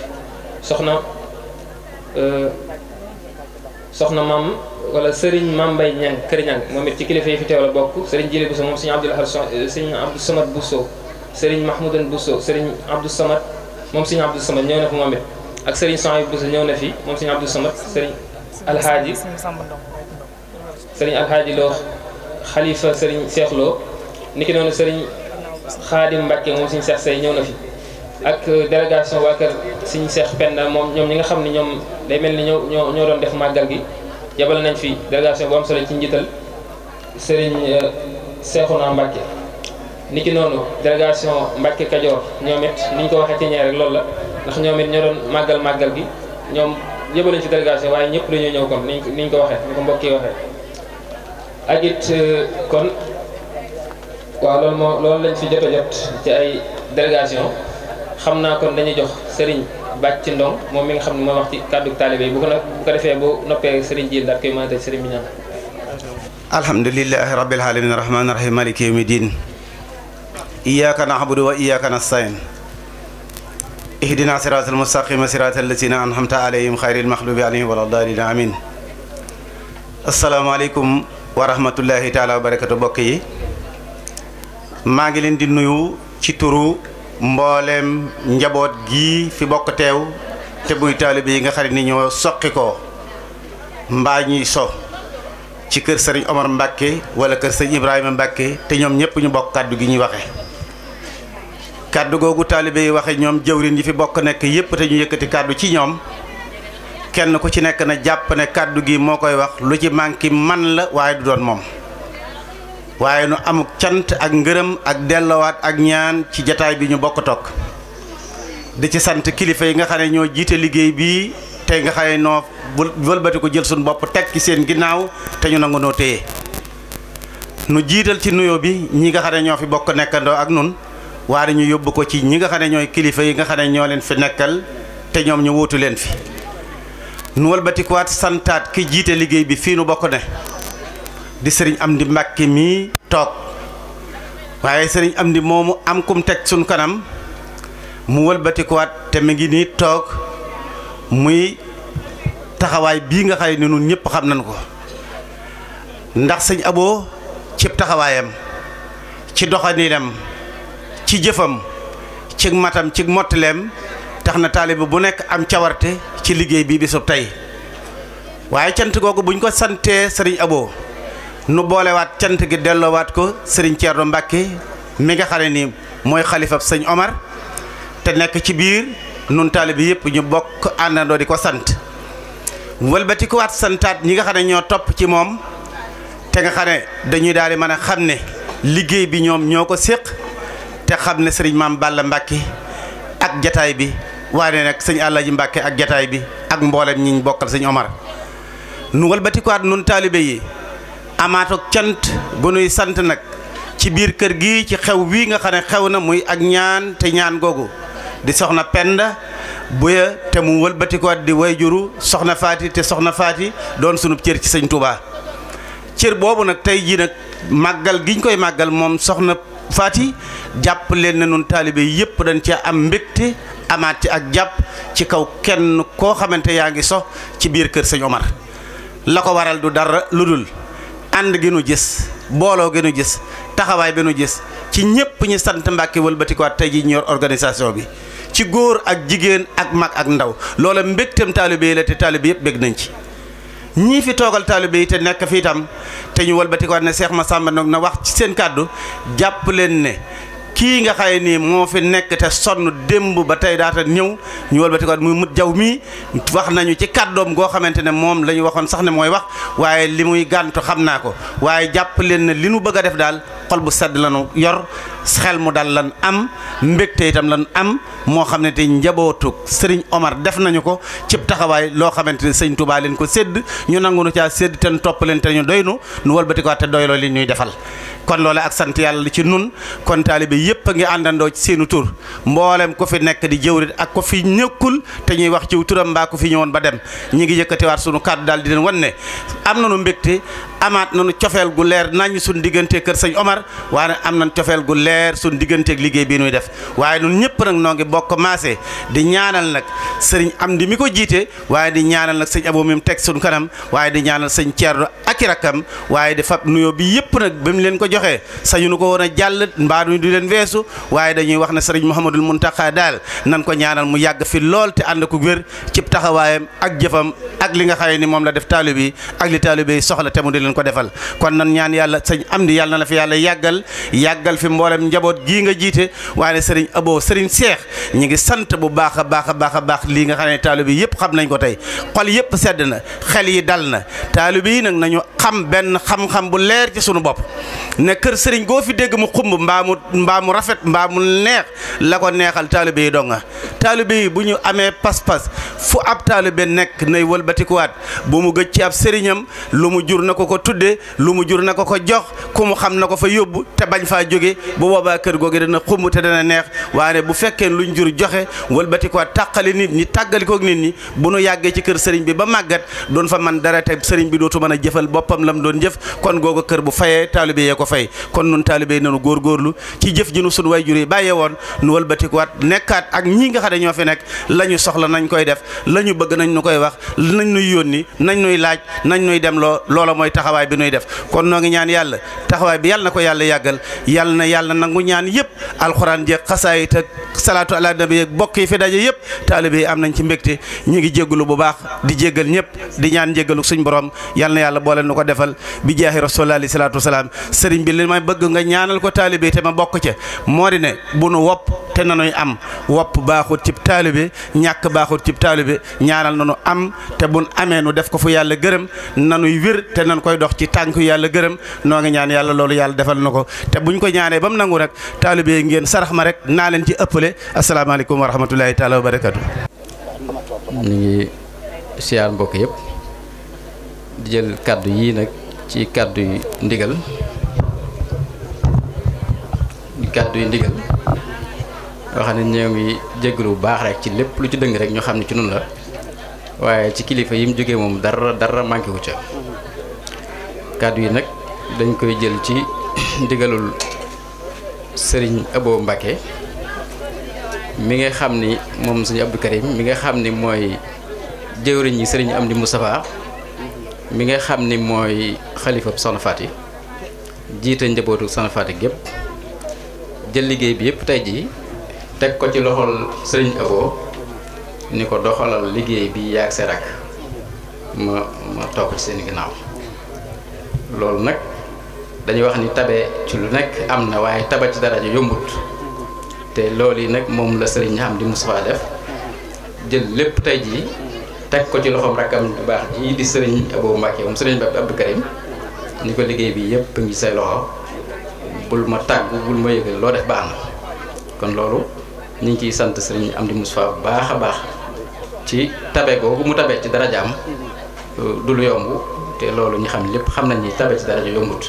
soxna maam wala Serigne Mame Mbaye Niang Kër Niang moom it ci kilifa yi fi teew la bokk Serigne Djili Bousso moom suñu Abdou Lahad Serigne Abdou Samad Bousso Serigne Mahmoudan Bousso Serigne Abdou Samad moom suñu Abdou Samad ñëw na fi moom it ak Serigne Souhaïbou Bousso ñëw na fi moom suñu Abdou Samad Serigne Alhaaji Lo Khalifa Serigne Cheikh Lo niki noonu Serigne Khadim Mbacké moom suñu Cheikh Say ñëw na fi ak délégation waa kër suñu Cheikh Penda moom ñoom ñi nga xam ne ñoom day mel ni ñoo doon def màggal gi yabal nañ fi délégation bu am solo ci njiital Serigne Cheikhouna Mbacké niki noonu délégation Mbacké Kajoor ñoom it ni ñu ko waxee ci ñaar rek loolu la ndax ñoom it ñoo doon màggal gi ñoom yabal nañ fi délégation waaye ñëpp dañoo ñëw kon ni ñu ko waxee ni ko mbokk yi waxee ak it kon waaw loolu lañ fi jot a jot ci ay délégation xam naa kon dañuy jox Serigne Bàcc Ndong moom mi nga xam ne mooy wax ci kàddu taalibe yi bu ko defee bu noppee Serigne Djil daal koy mën a tëj Serigne bi ñaan alhamdulillahi rabbil alamin rahmanir rahim maliki yawmi din iyyaka na'budu wa iyyaka nasta'in ihdina siratal mustaqima siratal lazina an'amta alayhim khayril maghdubi alayhim waladdallin amin asalaamaaleykum wa rahmatullahi taala wa barakatu bokk yi maa ngi leen di nuyu ci turu mboolem njaboot gi fi bokk teew te muy taalibe yi nga xam ne ni ñoo soqi ko mbaa ñuy so ci kër sëriñ Omar Mbacké wala kër sëriñ Ibrahima Mbacké te ñoom ñëpp ñu bokk kàddu gi ñuy waxe kàddu googu taalibe yi waxe ñoom jëwrin yi fi bokk nekk yépp te ñu yëkkati kàddu ci ñoom kenn ku ci nekk na jàpp ne kàddu gi moo koy wax lu ci manqué man la waaye du doon moom waaye nu amuk cant ak ngërëm ak dellowaat ak ñaan ci jataay bi ñu bokk toog di ci sant kilifa yi nga xam ne ñoo jiite liggéey bi tey nga xam ne noo wëlbati ko jël suñu bopp teg ci seen ginnaaw te ñu nangu noo téye nu jiital ci nuyoo bi ñi nga xam ne ñoo fi bokk nekkandoo ak nun waaye ñu yóbbu ko ci ñi nga xam ne ñooy kilifa yi nga xam ne ñoo leen fi nekkal te ñoom ñu wóotu leen fi nu wëlbatikuwaat santaat ki jiite liggéey bi fii nu bokk ne di sëriñ Amdi Mbacké mii toog waaye sëriñ Amdi moomu am kum teg suñ kanam mu wëlbatikuwaat te mi ngi nii toog muy taxawaay bii nga xam ne ñun ñëpp xam nañ ko ndax sëñ Abo cib taxawaayam ci doxaninam ci jëfam ci matam ci mottileem tax na taalibe bu nekk am cawarte ci liggéey bii bisub tey waaye cant googu buñ ko santee sëriñ Abo nu boolewaat cant gi delloowaat ko sëriñ Thierno Mbacké mi nga xam ne ni mooy xalifab sëñ Omar te nekk ci biir nun taalibe yëpp ñu bokk àndandoo di ko sant wëlbati ko waat santaat ñi nga xam ne ñoo topp ci moom te nga xam ne dañuy daal di mën a xam ne liggéey bi ñoom ñoo ko séq te xam ne sëriñ Maam Balla Mbacké ak jataay bi waaye nag sëñ Alaaji Mbacké ak jataay bi ak mboolem ñi ñu bokkal sëñ Omar nu wëlbati ko waat nun taalibe yi amaatoog cant gu nuy sant nag ci biir kër gi ci xew wii nga xam ne xew na muy ak ñaan te ñaan googu di soxna Penda Buya te mu wëlbatikuwaat di wayjuru soxna Faati te soxna Faati doon sunub cër ci sëñ Touba cër boobu nag tey jii nag màggal giñ koy màggal moom soxna Faati jàpp leen ne nun taalibe yépp dañ ci am mbégte amaat ci ak jàpp ci kaw kenn koo xamante yaa ngi so ci biir kër sëñ Omar la ko waral du dara lu dul ànd gi nu gis booloo gi nu gis taxawaay bi nu gis ci ñépp ñi sant Mbàkke wëlbatikuwaat tey ji ñu yor organisation bi ci góor ak jigéen ak mag ak ndaw loola mbégteem taalibe yi la te taalibe yëpp bég nañ ci ñii fi toogal taalibe yi te nekk fi itam te ñu wëlbatikuwaat ne Seex Masamba nag na wax ci seen kàddu jàpp leen ne kii nga xaye nii moo fi nekk te sonn démb ba tey daata ñëw ñu wëlbatikuwaat muy mut jaw mii wax nañu ci kàddoom goo xamante ne moom la ñu waxoon sax ne mooy wax waaye li muy gàntu xam naa ko waaye jàpp leen ne li nu bëgg a def daal xol bu sedd lanu yor xel mu dal lan am mbégte itam lan am moo xam ne te njabootu sëriñ Omar def nañu ko cib taxawaay loo xamante ne sëñ Touba leen ko sédd ñu nangu nu caa sédd te topp leen te ñu doy nu wëlbatikuwaat te doyloo li ñuy defal kon loolu ak sant yàlla ci nun kon taalibe yépp a ngi àndandoo ci seenu tur mboolem ko fi nekk di jëwrit ak ko fi ñëkkul te ñuy wax ci turam mbaa ko fi ñëwoon ba dem ñi ngi yëkkatiwaat sunu kàddu daal di leen wan ne am nañu mbégte amaat nañu cofeel gu leer nañ suñ diggante kër sëñ Omar waaye am nañ cofeel gu leer suñ digganteeg liggéey bii nuy def waaye ñun ñëpp nag noo ngi bokk maase di ñaanal nag sëriñ Amdi mi ko jiite waaye di ñaanal nag sëñ Abo mi mu teg suñ kanam waaye di ñaanal sëñ Thierno ak i rakkam waaye di fab nuyoo bi yëpp nag ba mu leen ko joxee sañu nu ko woon a jàll mbaa du leen weesu waaye dañuy wax ne sëriñ Mouhamadul Mountakha daal nan ko ñaanal mu yàgg fi lool te ànd ko wér cib taxawaayam ak jëfam ak li nga xaye ni moom la def taalibe yi ak li taalibe yi soxla te mu di leen ko defal kon nan ñaan yàlla sëñ Amdi yàlla na la fi yàlla yàggal fi mboolem njaboot gii nga jiite waaye sëriñ Abo sëriñ Cheikh ñi ngi sant bu baax a baax lii nga xam ne taalibe yi yëpp xam nañ ko tey xol yëpp sedd na xel yi dal na taalibe yi nag nañu xam benn xam-xam bu leer ci sunu bopp ne kër sëriñ goo fi dégg mu xumb mbaa mu rafet mbaa mu neex la ko neexal taalibe yi donga taalibe yi bu ñu amee pas-pas fu ab taalibe nekk nay wëlbatikuwaat bu mu gëj ci ab sëriñam lu mu jur na ko ko tudde lu mu jur na ko ko jox ku mu xam na ko fa yóbbu te bañ faa jóge bu boobaa kër googu dana xumb te dana neex waaye bu fekkee luñ jur joxe wëlbatikuwaat tàqali nit ñi tàggalikook nit ñi bu nu yàggee ci kër sëriñ bi ba màggat doon fa man dara te sëriñ bi dootu mën a jëfal boppam lam doon jëf kon googu kër bu fayee taalibe yee ko fay kon nun taalibe nanu góorgóorlu ci jëf ji nu sunu way jur yi bàyyee woon nu wëlbatikuwaat nekkaat ak ñii nga xam ne ñoo fi nekk la ñu soxla nañ koy def la ñu bëgg nañ nu koy wax nañ nuy yónni nañ nuy laaj nañ nuy dem loola mooy taxawaay bi nuy def kon noo ngi ñaan yàlla taxawaay bi yàlla na ko yàlla yàggal yàlla nangu ñaan yëpp alxuraan jeeg xasaayit ak salaatu ala nabi yeeg bokk yi fi daje yëpp taalibe yi am nañ ci mbégte ñu ngi jéggalu bu baax di jéggal ñëpp di ñaan jéggalu suñ borom yàlla na yàlla boole nu ko defal bi jaahi rasulullah alayhi salaatu wasalaam sëriñ bi li may bëgg nga ñaanal ko taalibe te ma bokk ca moo di ne bu nu wopp te nanuy am wopp baaxut cib taalibe ñàkk baaxut cib taalibe ñaanal nanu am te bun amee nu def ko fu yàlla gërëm nanuy wér te nan koy dox ci tànk yàlla gërëm noo ngi ñaan yàlla loolu yàlla defal na ko te buñ ko ñaanee ba mu nangu rek taalibe ngeen sarax ma rek naa leen ci ëppale asalaamaaleykum wa rahmatullahi taala wa barakatu. ñu ngi siyaar mbokk yëpp di jël kàddu yii nag ci kàddu yu ndigal yoo xam ne ñoo ngi jégalu bu baax rek ci lépp lu ci dëng rek ñu xam ne ci noonu la waaye ci kilifa yi mu jógee moom dara manqué wu ca kàddu yi nag dañ koy jël ci ndigalul sëriñ Abo Mbacke mi nga xam ni moom sëriñ Abdou Karim mi nga xam ni mooy jëwriñ yi sëriñ Amdi Moustapha mi nga xam ni mooy xalifa Soxna Faty jiite njabootu Soxna Faty gépp jël liggéey bi yëpp tey jii teg ko ci loxol sëriñ Abo ni ko doxalal liggéey bi yaag sa rak ma topp ci seen ginnaaw loolu nag dañuy wax ni tabe ci lu nekk am na waaye taba ci daraja yombut te loolu yi nag moom la sëriñ Amdi Moustapha def jël lépp tey jii teg ko ci loxoom rakkam bu baax jii di sëriñ Abo Mbacke moom sëriñ Abdou Karim ni ko liggéey bi yëpp ngi say loxo bul ma tàggu bul ma yëgal loo def baax na kon loolu ñu ngi ciy sant sëriñ Amdi Moustapha bu baax a baax ci tabe googu mu tabe ci darajaam du lu yomb te loolu ñu xam lépp xam nañ ni tabe ci daraja yombut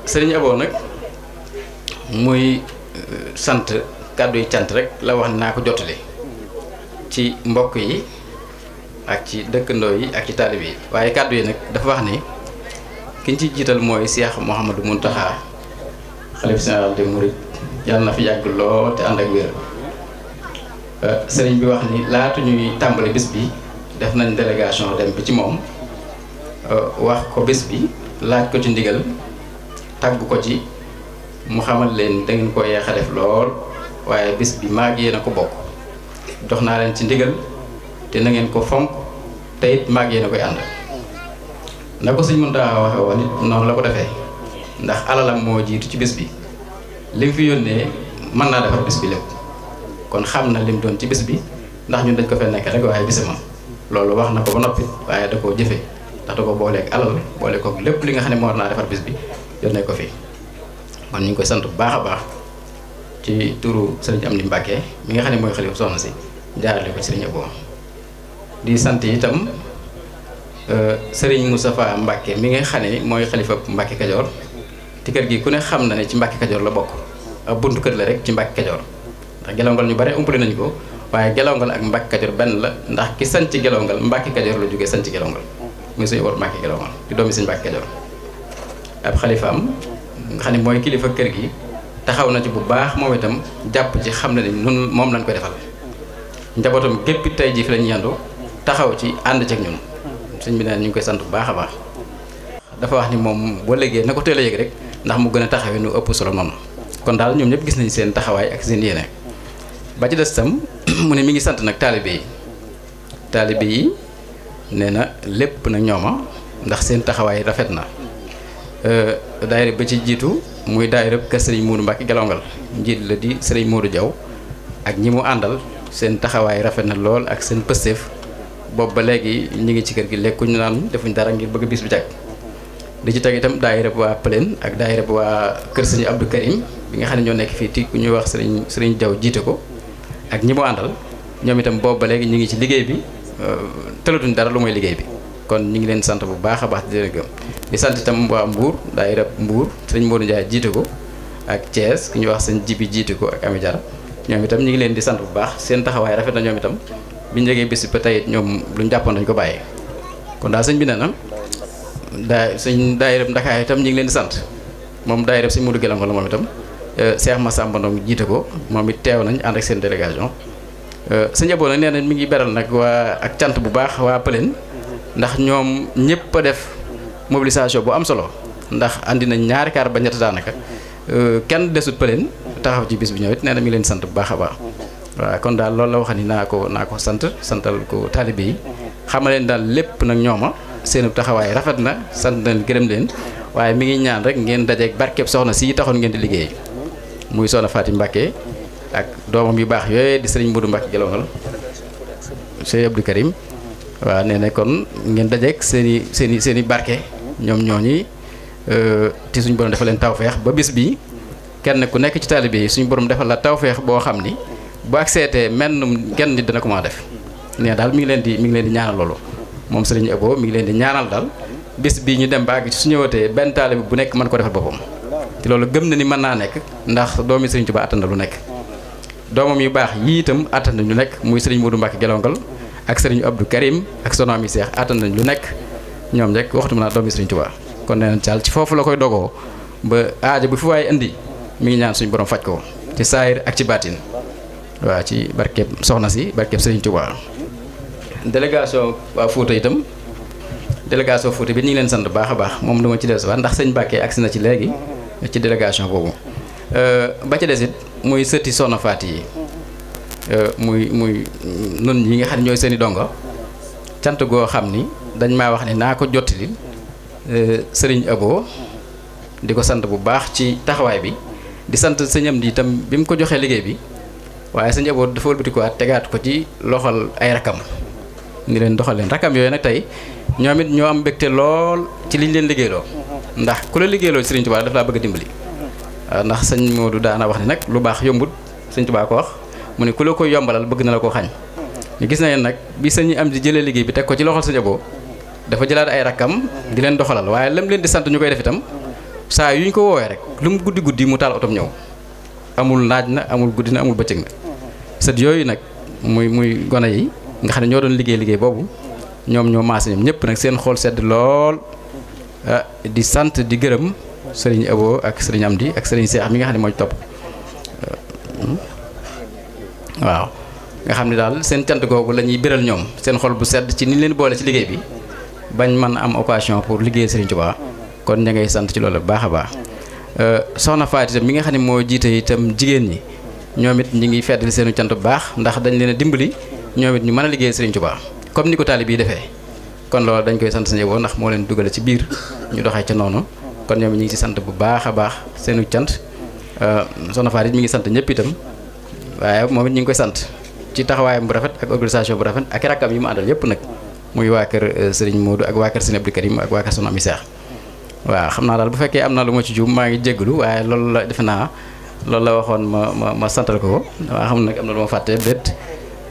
sëriñ Abo nag muy sant kàddu yi cant rek la wax ne naa ko jottali ci mbokk yi ak ci dëkkandoo yi ak ci taalib yi waaye kàddu yi nag dafa wax ni ki ñu ci jiital mooy Cheikh Mouhamadou Mountakha xalifa général des mourides yàlla na fi yàgg lool te ànd ak wér. sëriñ bi wax ni laatu ñuy tàmbali bis bi def nañ délégation dem bi ci moom wax ko bis bi laaj ko ci ndigal tàgg ko ci mu xamal leen da ngeen ko yeex a def lool waaye bis bi maag yéen a ko bokk jox naa leen ci ndigal te na ngeen ko fonk te it maag yéen a koy ànd na ko sëñ Mountakha waxe woon it noonu la ko defee ndax alalam moo jiitu ci bis bi lim fi yónnee mën naa defar bis bi lépp kon xam na lim doon ci bis bi ndax ñun dañ ko fee nekk rek waaye bisamam loolu wax na ko ba noppi waaye da koo jëfee ndax da ko booleeg alal boole ko lépp li nga xam ne moo war naa defar bis bi yónnee ko fi kon ñu ngi koy sant bu baax a baax ci turu sëriñ Amdi Mbàkke mi nga xam ne mooy xalifa soxna si jaarale ko ci sëriñ Abo di sant itam sëriñ Moustapha Mbàkke mi nga xam ne mooy xalifa Mbàkke Kajoor ci kër gi ku ne xam na ne ci Mbàkke Kajoor la bokk ab buntu kër la rek ci Mbàkke Kajoor ndax Gelongal ñu bare umpale nañu ko waaye Gelongal ak Mbàkke Kajoor benn la ndax ki sanc Gelongal Mbàkke Kajoor la jógee sanc Gelongal muy suñu war Mbàkke Gelongal di doomi suñu Mbàkke Kajoor ab xalifaam nga xam ne mooy kilifa kër gi taxaw na ci bu baax moom itam jàpp ci xam na ni nun moom lañ koy defal njabootam gépp tey jii fi lañu yendu taxaw ci ànd ci ak ñun sëñ bi ne ñu ngi koy sant bu baax a baax dafa wax ni moom boo léegi na ko teel a yëg rek ndax mu gën a taxawee nu ëpp solo noonu kon daal ñoom ñëpp gis nañ seen taxawaay ak seen yéene ba ci des tam mu ne mi ngi sant nag taalibe yi nee na lépp nag ñooma ndax seen taxawaay rafet na daayira ba ci jiitu muy daayira kër sëriñ Modou Mbacke Gelongal njiit la di sëriñ Modou Diaw ak ñi mu àndal seen taxawaay rafet na lool ak seen pësteef boobu ba léegi ñu ngi ci kër gi lekkuñu naan defuñ dara ngir bëgg bis bi jag di ci teg itam daayira bu waa Pëleen ak daayira bu waa kër sëriñ Abdou Karim bi nga xam ne ñoo nekk fii ti ku ñuy wax sëriñ Diaw jiite ko ak ñi mu àndal ñoom itam boobu ba léegi ñu ngi ci liggéey bi tëlatuñ dara lu mooy liggéey bi kon ñu ngi leen sant bu baax a baax di leen gëm di sant itam waa Mbour daayira Mbour sëriñ Modou Ndiaye jiite ko ak Thiès ki ñuy wax sëñ Jibi jiite ko ak Ami Diarra ñoom itam ñu ngi leen di sant bu baax seen taxawaay rafet na ñoom itam biñu jógee bis ba tey ñoom luñ jàppoon dañ ko bàyyee kon daal sëñ bi nee na sëñ daayira Ndakaar itam ñu ngi leen di sant moom daayira sëñ Modou Gelongal la moom itam Cheikh Massamba Ndong jiite ko moom it teew nañ ànd ak seen délégation sëñ Abo nag nee na mi ngi beral nag waa ak cant bu baax waa Pëleen ndax ñoom ñëpp a def mobilisation bu am solo ndax andi nañ ñaari kaar ba ñett daanaka kenn desut Pëleen taxaw ci bis bi ñëw it nee na mi ngi leen sant bu baax a baax waaw kon daal loolu la wax ni naa ko santal ko taalibe yi xamal leen daal lépp nag ñooma seen taxawaay rafet na sant nañ gërëm leen waaye mi ngi ñaan rek ngeen dajeeg barkeb soxna si taxoon ngeen di liggéey muy soxna Faati Mbàkke ak doomam yu baax yooyu di sëriñ Modou Mbacke Gelongal sëriñ Abdou Karim waaw nee na kon ngeen dajeeg seen i barke ñoom ñooñi te suñu borom defal leen tawfeex ba bis bi kenn ku nekk ci taalibe yi suñu borom defal la tawfeex boo xam ni bu ak seetee menn kenn nit dana ko mën a def nee daal mi ngi leen di ñaanal loolu moom sëriñ Abo mi ngi leen di ñaanal daal bis bii ñu dem ba àgg ci su ñëwatee benn taalibe bu nekk mën ko defal boppam te loolu gëm na ni mën naa nekk ndax doomi sëriñ Tuubaa attan na lu nekk doomam yu baax yii itam attan nañ lu nekk muy sëriñ Modou Mbacke Gelongal ak sëriñ Abdou Karim ak sonaam yi seex attan nañ lu nekk ñoom rek waxtu mën naa doomi sëriñ Tuubaa kon nee nañ caal ci foofu la koy dogoo ba aajo bu fi waaye indi mi ngi ñaan suñu borom faj ko ci saayir ak ci baatin waaw ci barkeb soxna si barkeb sëriñ Tuubaa délégation waa Fuuta itam délégation Fuuta bi ñu ngi leen sant baax a baax moom dama ci des waat ndax sëñ Mbacke agsi na ci léegi ci délégation boobu ba ca desit muy sëti soxna Faati yi muy nun ñi nga xam ne ñooy seeni dongo cant goo xam ni dañ maa wax ne naa ko jottali sëriñ Abo di ko sant bu baax ci taxawaay bi di sant sëñ Amdi itam bi mu ko joxee liggéey bi waaye sëñ Abo dafa wëlbati ko tegaat ko ci loxol ay rakam ni leen doxal leen rakam yooyu nag tey ñoom it ñoo am mbégte lool ci liñ leen liggéeyloo ndax ku la liggéeyloo Sëriñ Tuubaa daf laa bëgg a dimbali ndax sëñ Modou daana wax ne nag lu baax yombut Sëriñ Tuubaa ko wax mu ne ku la koy yombalal bëgg na la koo xañ ñu gis nañ nag bi sëñ am di jëlee liggéey bi teg ko ci loxol sëñ Abo dafa jëlaat ay rakkam di leen doxalal waaye lam leen di sant ñu koy def itam saa yu ñu ko woowee rek lu mu guddi guddi mu taal otom ñëw amul naaj na amul guddi na amul bëccëg na sët yooyu nag muy gone yi nga xam ne ñoo doon liggéey boobu ñoom ñoo maase ñoom ñëpp nag seen xool sedd lool di sant di gërëm sëriñ Abo ak sëriñ Amdi ak sëriñ Seex mi nga xam ne moo ci topp waaw nga xam ne daal seen cant googu la ñuy biral ñoom seen xol bu sedd ci ni leen boole ci liggéey bi bañ mën am occasion pour liggéey sëriñ Tuubaa kon ña ngay sant ci loolu bu baax a baax soxna Faati itam mi nga xam ne moo jiite itam jigéen ñi ñoom it ñi ngi feddali seenu cant bu baax ndax dañ leen a dimbali ñoom it ñu mën a liggéey sëriñ Tuubaa comme ni ko taalib yi defee kon loolu dañ koy sant Sëriñ Abo ndax moo leen dugale ci biir ñu doxee ca noonu kon ñoom ñi ngi ci sant bu baax a baax seenu cant soxna Faati mi ngi sant ñëpp itam waaye moom it ñu ngi koy sant ci taxawaayam bu rafet ak organisation bu rafet ak rakkam yi mu àndal yëpp nag muy waa kër Sëriñ Modou ak waa kër Sëriñ Abdou Karim ak waa kër Soxna Ami Seex waaw xam naa daal bu fekkee am na lu ma ci juum maa ngi jégalu waaye loolu la defe naa loolu la waxoon ma santal ko waa xam nag am na lu ma fàtte déet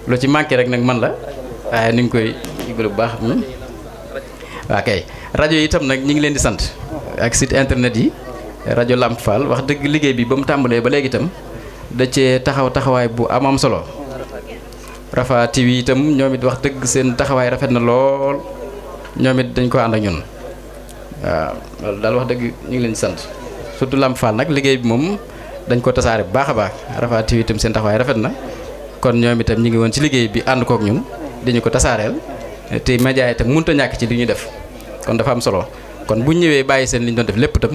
lu ci manqué rek nag man la waaye ni ngi koy jégalu bu baax waa kay rajo yi itam nag ñi ngi leen di sant ak site internet yi rajo Lamp Fall wax dëgg liggéey bi ba mu tàmbalee ba léegi itam da cee taxawaay bu am solo Rafa TV itam ñoom it wax dëgg seen taxawaay rafet na lool ñoom it dañ ko ànd ak ñun waaw loolu daal wax dëgg ñu ngi leen di sant surtout Lamp Fall nag liggéey bi moom dañ ko tasaare bu baax a baax Rafa TV itam seen taxawaay rafet na kon ñoom itam ñu ngi woon ci liggéey bi ànd kook ñun dañu ko tasaareel te média itam mënut a ñàkk ci li ñuy def kon dafa am solo kon bu ñëwee bàyyi seen li ñu doon def lépp itam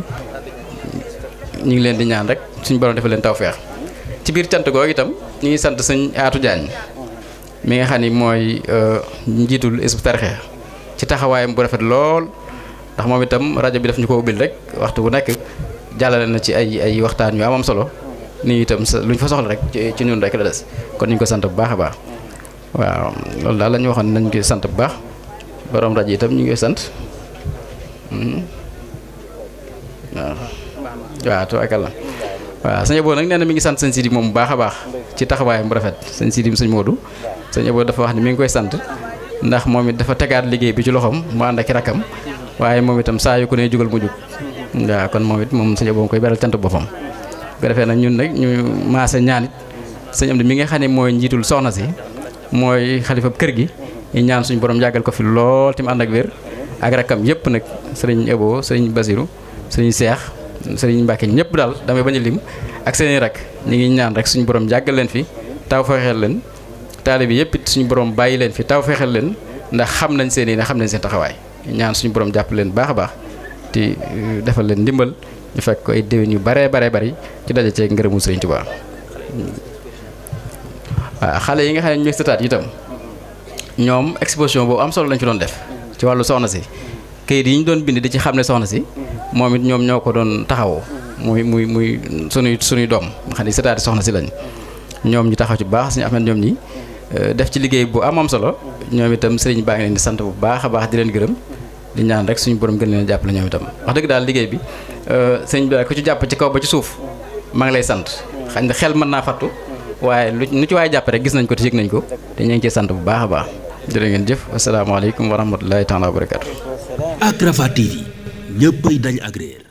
ñu ngi leen di ñaan rek suñu borom defal leen tawfeex ci biir cant googu itam ñu ngi sant sëñ Aatu Jaañ mi nga xam ni mooy njiitul Hizbut Tarqiyyah ci taxawaayam bu rafet lool ndax moom itam rajo bi daf ñu ko ubbil rek waxtu bu nekk jàllale na ci ay waxtaan yu am solo nii itam lu ñu fa soxla rek ci ñun rek la des kon ñu ngi ko sant bu baax a baax waaw loolu daal la ñu waxoon nañ koy sant bu baax borom rajo itam ñu ngi koy sant waaw tubaarkalla waaw sëñ Abo nag nee na mi ngi sant sëñ Sidi moom bu baax a baax ci taxawaayam bu rafet sëñ Sidi sëñ Modou sëñ Abo dafa wax ni mi ngi koy sant ndax moom it dafa tegaat liggéey bi ci loxoom mu ànd ak rakkam waaye moom itam saa yu ko ne jugal mu jug waaw kon moom it moom sëñ Abo nga koy beral cant boppam bu defee nag ñun nag ñu maase ñaan it sëñ am di mi nga xam ne mooy njiitul soxna si mooy xalifa kër gi ñu ñaan suñu borom yàggal ko fi lool ti mu ànd ak wér ak rakkam yëpp nag sëriñ Abo sëriñ Basiru sëriñ Seex sëriñ Mbàkke ñëpp daal damay bañ a lim ak seeni rak ñi ngi ñaan rek suñu borom jàggal leen fi taw fexeel leen taalibe bi yëpp it suñu borom bàyyi leen fi taw fexeel leen ndax xam nañ seen i ne xam nañ seen taxawaay ñaan suñu borom jàpp leen baax a baax te defal leen ndimbal ñu fekk ko ay déwén yu baree bari ci daje ceeg ngërëmu sëriñ Tuubaa waaw xale yi nga xam ne ñooy sëtaat itam ñoom exposition boobu am solo lañ fi doon def ci wàllu soxna si kayit yi ñu doon bind di ci xam ne soxna si moom it ñoom ñoo ko doon taxawoo muy sunuy doom nga xam ne sëtaati soxna si lañ ñoom ñu taxaw ci bu baax suñu Ahmed ñoom ñi def ci liggéey bu am solo ñoom itam sëriñ baa ngi leen di sant bu baax a baax di leen gërëm di ñaan rek suñu borom gën leen jàppale ñoom itam wax dëgg daal liggéey bi sëriñ bi ku ci jàpp ci kaw ba ci suuf maa ngi lay sant xañ na xel mën naa fattu waaye lu ci waaye jàpp rek gis nañ ko te yëg nañ ko te ñu ngi ciy sant bu baax a baax jërë ngeen jëf asalaamaaleykum wa rahmatulahi taala wa barakaatu. ak Rafah TV ñëppay dañ agréer